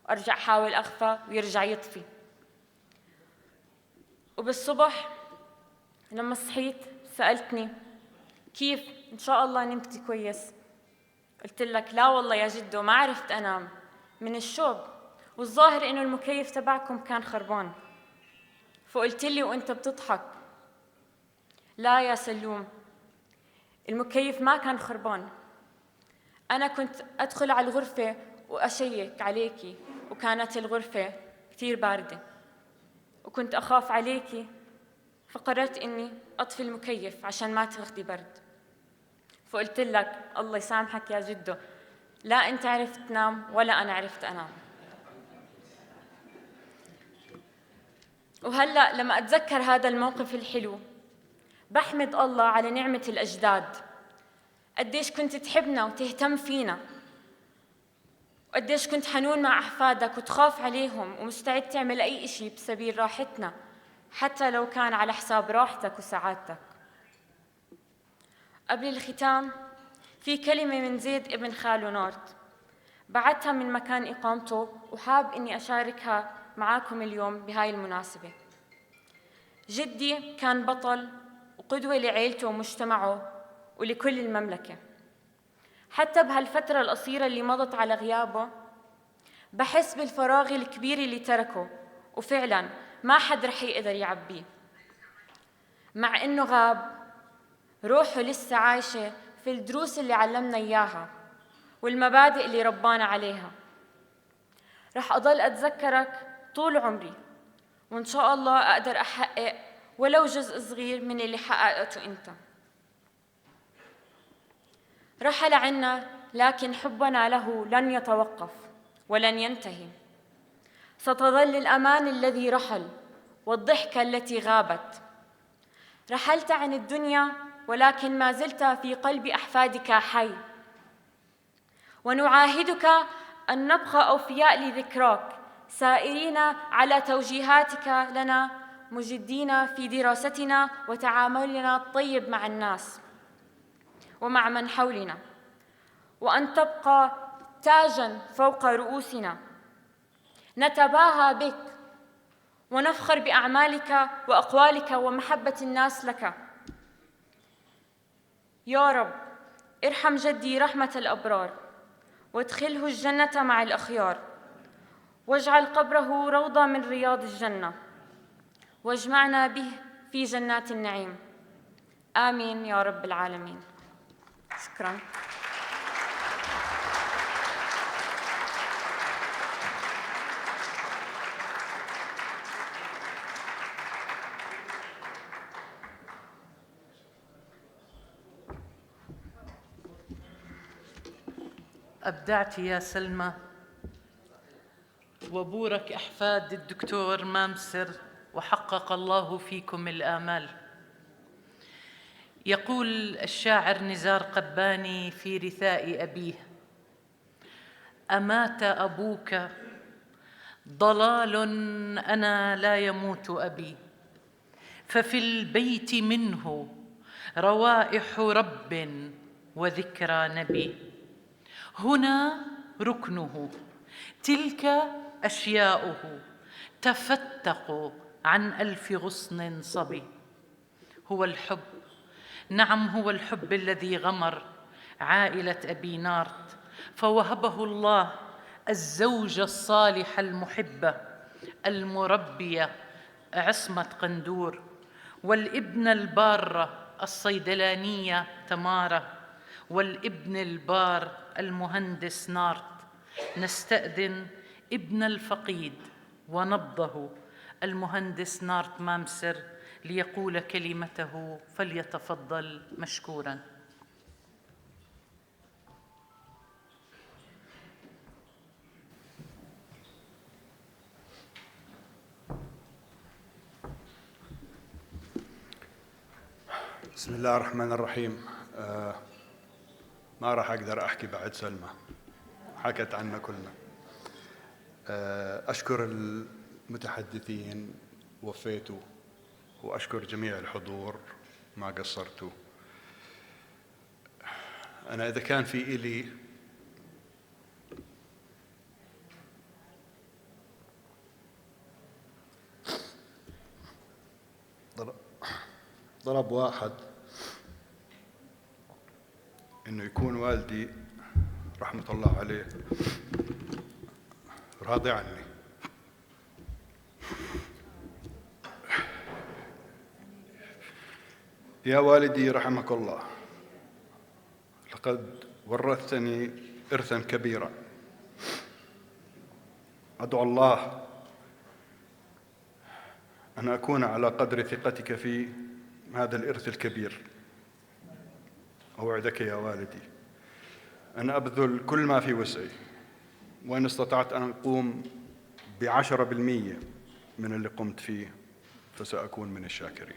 وأرجع أحاول أغفى ويرجع يطفي. وبالصبح لما صحيت سألتني كيف إن شاء الله نمتي كويس؟ قلت لك لا والله يا جدو ما عرفت أنام من الشوب، والظاهر إنه المكيف تبعكم كان خربان. فقلت لي وأنت بتضحك لا يا سلوم، المكيف ما كان خربان، أنا كنت أدخل على الغرفة وأشيك عليكي وكانت الغرفة كتير باردة وكنت أخاف عليكي، فقررت إني أطفي المكيف عشان ما تاخدي برد. فقلت لك الله يسامحك يا جدو، لا أنت عرفت تنام ولا أنا عرفت أنام. وهلأ لما أتذكر هذا الموقف الحلو بحمد الله على نعمة الأجداد، قديش كنت تحبنا وتهتم فينا، وقديش كنت حنون مع أحفادك وتخاف عليهم ومستعد تعمل أي إشي بسبيل راحتنا حتى لو كان على حساب راحتك وسعادتك. قبل الختام في كلمة من زيد ابن خاله نارت بعتها من مكان إقامته وحاب إني أشاركها معاكم اليوم بهاي المناسبة. جدي كان بطل وقدوة لعيلته ومجتمعه ولكل المملكة. حتى بهالفترة القصيرة اللي مضت على غيابه بحس بالفراغ الكبير اللي تركه، وفعلاً ما حد رح يقدر يعبيه. مع إنه غاب روحه لسه عايشة في الدروس اللي علمنا إياها والمبادئ اللي ربانا عليها. رح أضل أتذكرك طول عمري، وإن شاء الله أقدر أحقق ولو جزء صغير من اللي حققته أنت. رحل عنا لكن حبنا له لن يتوقف ولن ينتهي. ستظل الأمان الذي رحل والضحكة التي غابت. رحلت عن الدنيا ولكن ما زلت في قلب أحفادك حي، ونعاهدك أن نبقى أوفياء لذكراك، سائرين على توجيهاتك لنا، مجدين في دراستنا وتعاملنا الطيب مع الناس ومع من حولنا، وأن تبقى تاجاً فوق رؤوسنا. نتباهى بك ونفخر بأعمالك وأقوالك ومحبة الناس لك. يا رب ارحم جدي رحمة الأبرار، وادخله الجنة مع الأخيار، واجعل قبره روضة من رياض الجنة، واجمعنا به في جنات النعيم. آمين يا رب العالمين. شكراً. أبدعت يا سلمى، وبورك أحفاد الدكتور مامسر، وحقق الله فيكم الآمال. يقول الشاعر نزار قباني في رثاء أبيه: أمات أبوك ضلال أنا لا يموت أبي، ففي البيت منه روائح رب وذكرى نبي. هنا ركنه، تلك أشياؤه، تفتق عن 1000 غصن صبي. هو الحب، نعم هو الحب الذي غمر عائلة أبي نارت، فوهبه الله الزوجة الصالحة المحبة المربية عصمت قندور، والابن البارة الصيدلانية تمارة، والابن البار المهندس نارت. نستأذن ابن الفقيد ونبضه المهندس نارت مامسر ليقول كلمته، فليتفضل مشكورا. بسم الله الرحمن الرحيم. ما راح أقدر أحكي بعد سلمى، حكت عنا كلنا. أشكر المتحدثين وفيتوا، وأشكر جميع الحضور ما قصرتوا. أنا إذا كان في إلي طلب واحد، إنه يكون والدي رحمة الله عليه راضي عني. يا والدي رحمك الله، لقد ورثتني إرثا كبيرا. أدعو الله أن أكون على قدر ثقتك في هذا الإرث الكبير. أوعدك يا والدي أن أبذل كل ما في وسعي، وإن استطعت أن أقوم ب10% من اللي قمت فيه فسأكون من الشاكرين.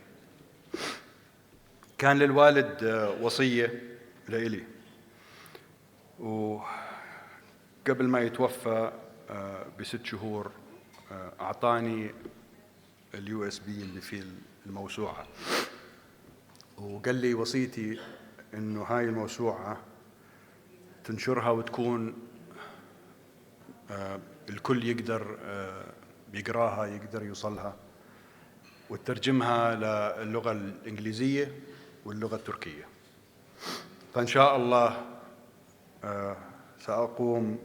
كان للوالد وصية لإلي، وقبل ما يتوفى ب6 شهور أعطاني ال USB اللي فيه الموسوعة، وقال لي وصيتي إنه هاي الموسوعة تنشرها وتكون الكل يقدر يقراها، يقدر يوصلها، وترجمها للغة الإنجليزية واللغة التركية. فإن شاء الله سأقوم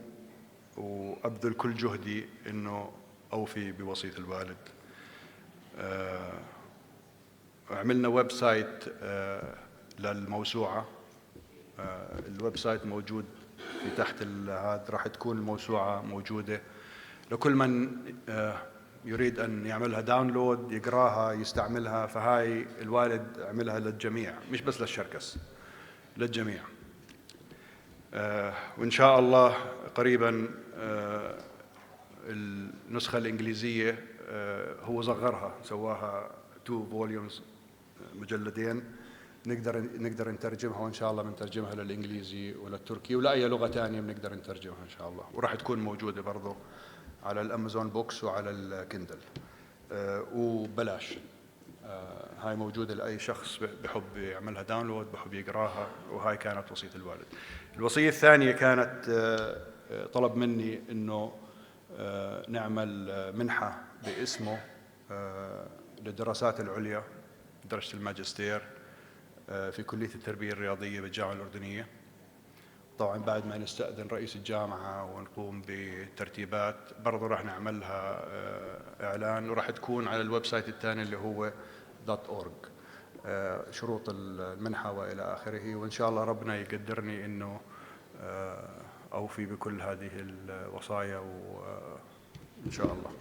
وأبذل كل جهدي إنه أوفي بوصية الوالد. عملنا website للموسوعة، ال website موجود في تحت هذا، راح تكون الموسوعة موجودة لكل من يريد أن يعملها download، يقراها، يستعملها. فهاي الوالد عملها للجميع، مش بس للشركس، للجميع. وإن شاء الله قريبا النسخة الإنجليزية هو صغرها، سواها 2 volumes، مجلدين، نقدر نترجمها، وإن شاء الله بنترجمها للإنجليزي وللتركي ولأي لغة ثانية بنقدر نترجمها إن شاء الله. وراح تكون موجودة برضو على ال Amazon Books وعلى ال Kindle، وبلاش. هاي موجودة لأي شخص بحب يعملها download، بحب يقراها. وهاي كانت وصية الوالد. الوصية الثانية كانت طلب مني إنه نعمل منحة باسمه للدراسات العليا، درجة الماجستير في كلية التربية الرياضية بالجامعة الأردنية. طبعا بعد ما نستأذن رئيس الجامعة ونقوم بترتيبات برضو راح نعملها إعلان، وراح تكون على ال website الثاني اللي هو .org، شروط المنحة وإلى آخره. وإن شاء الله ربنا يقدرني إنه أوفي بكل هذه الوصايا، وإن شاء الله.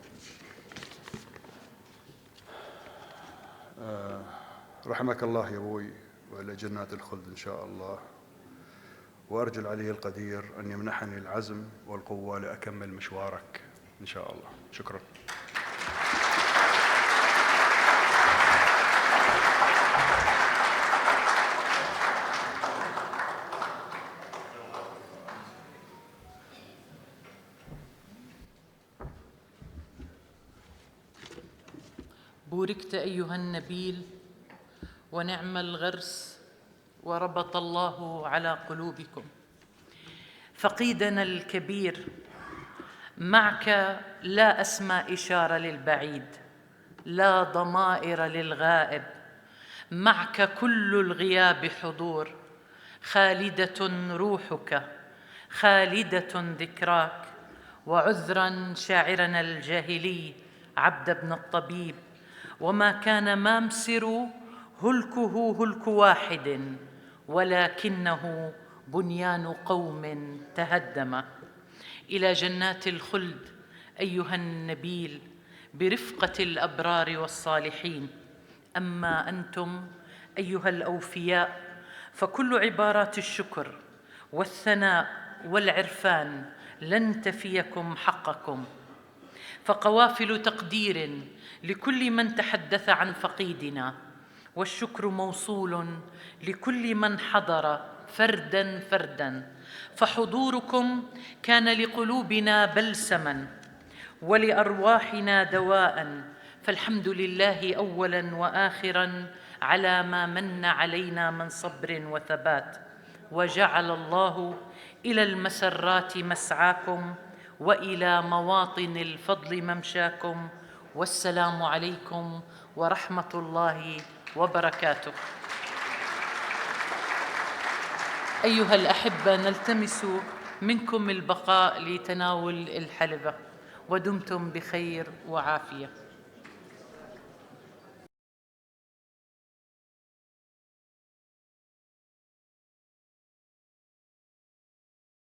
رحمك الله يا أبوي، وإلى جنات الخلد إن شاء الله. وأرجو العلي القدير أن يمنحني العزم والقوة لأكمل مشوارك إن شاء الله. شكرا. بوركت أيها النبيل، ونعم الغرس، وربط الله على قلوبكم. فقيدنا الكبير، معك لا أسمى إشارة للبعيد، لا ضمائر للغائب، معك كل الغياب حضور. خالدة روحك، خالدة ذكراك. وعذرا شاعرنا الجاهلي عبد بن الطبيب، وما كان مامسر هلكه هلك واحد، ولكنه بنيان قوم تهدم. إلى جنات الخلد أيها النبيل، برفقة الأبرار والصالحين. أما أنتم أيها الأوفياء فكل عبارات الشكر والثناء والعرفان لن تفيكم حقكم. فقوافل تقدير لكل من تحدث عن فقيدنا، والشكر موصول لكل من حضر فردا فردا، فحضوركم كان لقلوبنا بلسما ولأرواحنا دواء. فالحمد لله أولا وآخرا على ما من علينا من صبر وثبات، وجعل الله إلى المسرات مسعاكم وإلى مواطن الفضل ممشاكم. والسلام عليكم ورحمة الله وبركاته. أيها الأحبة، نلتمس منكم البقاء لتناول الحلبة، ودمتم بخير وعافية.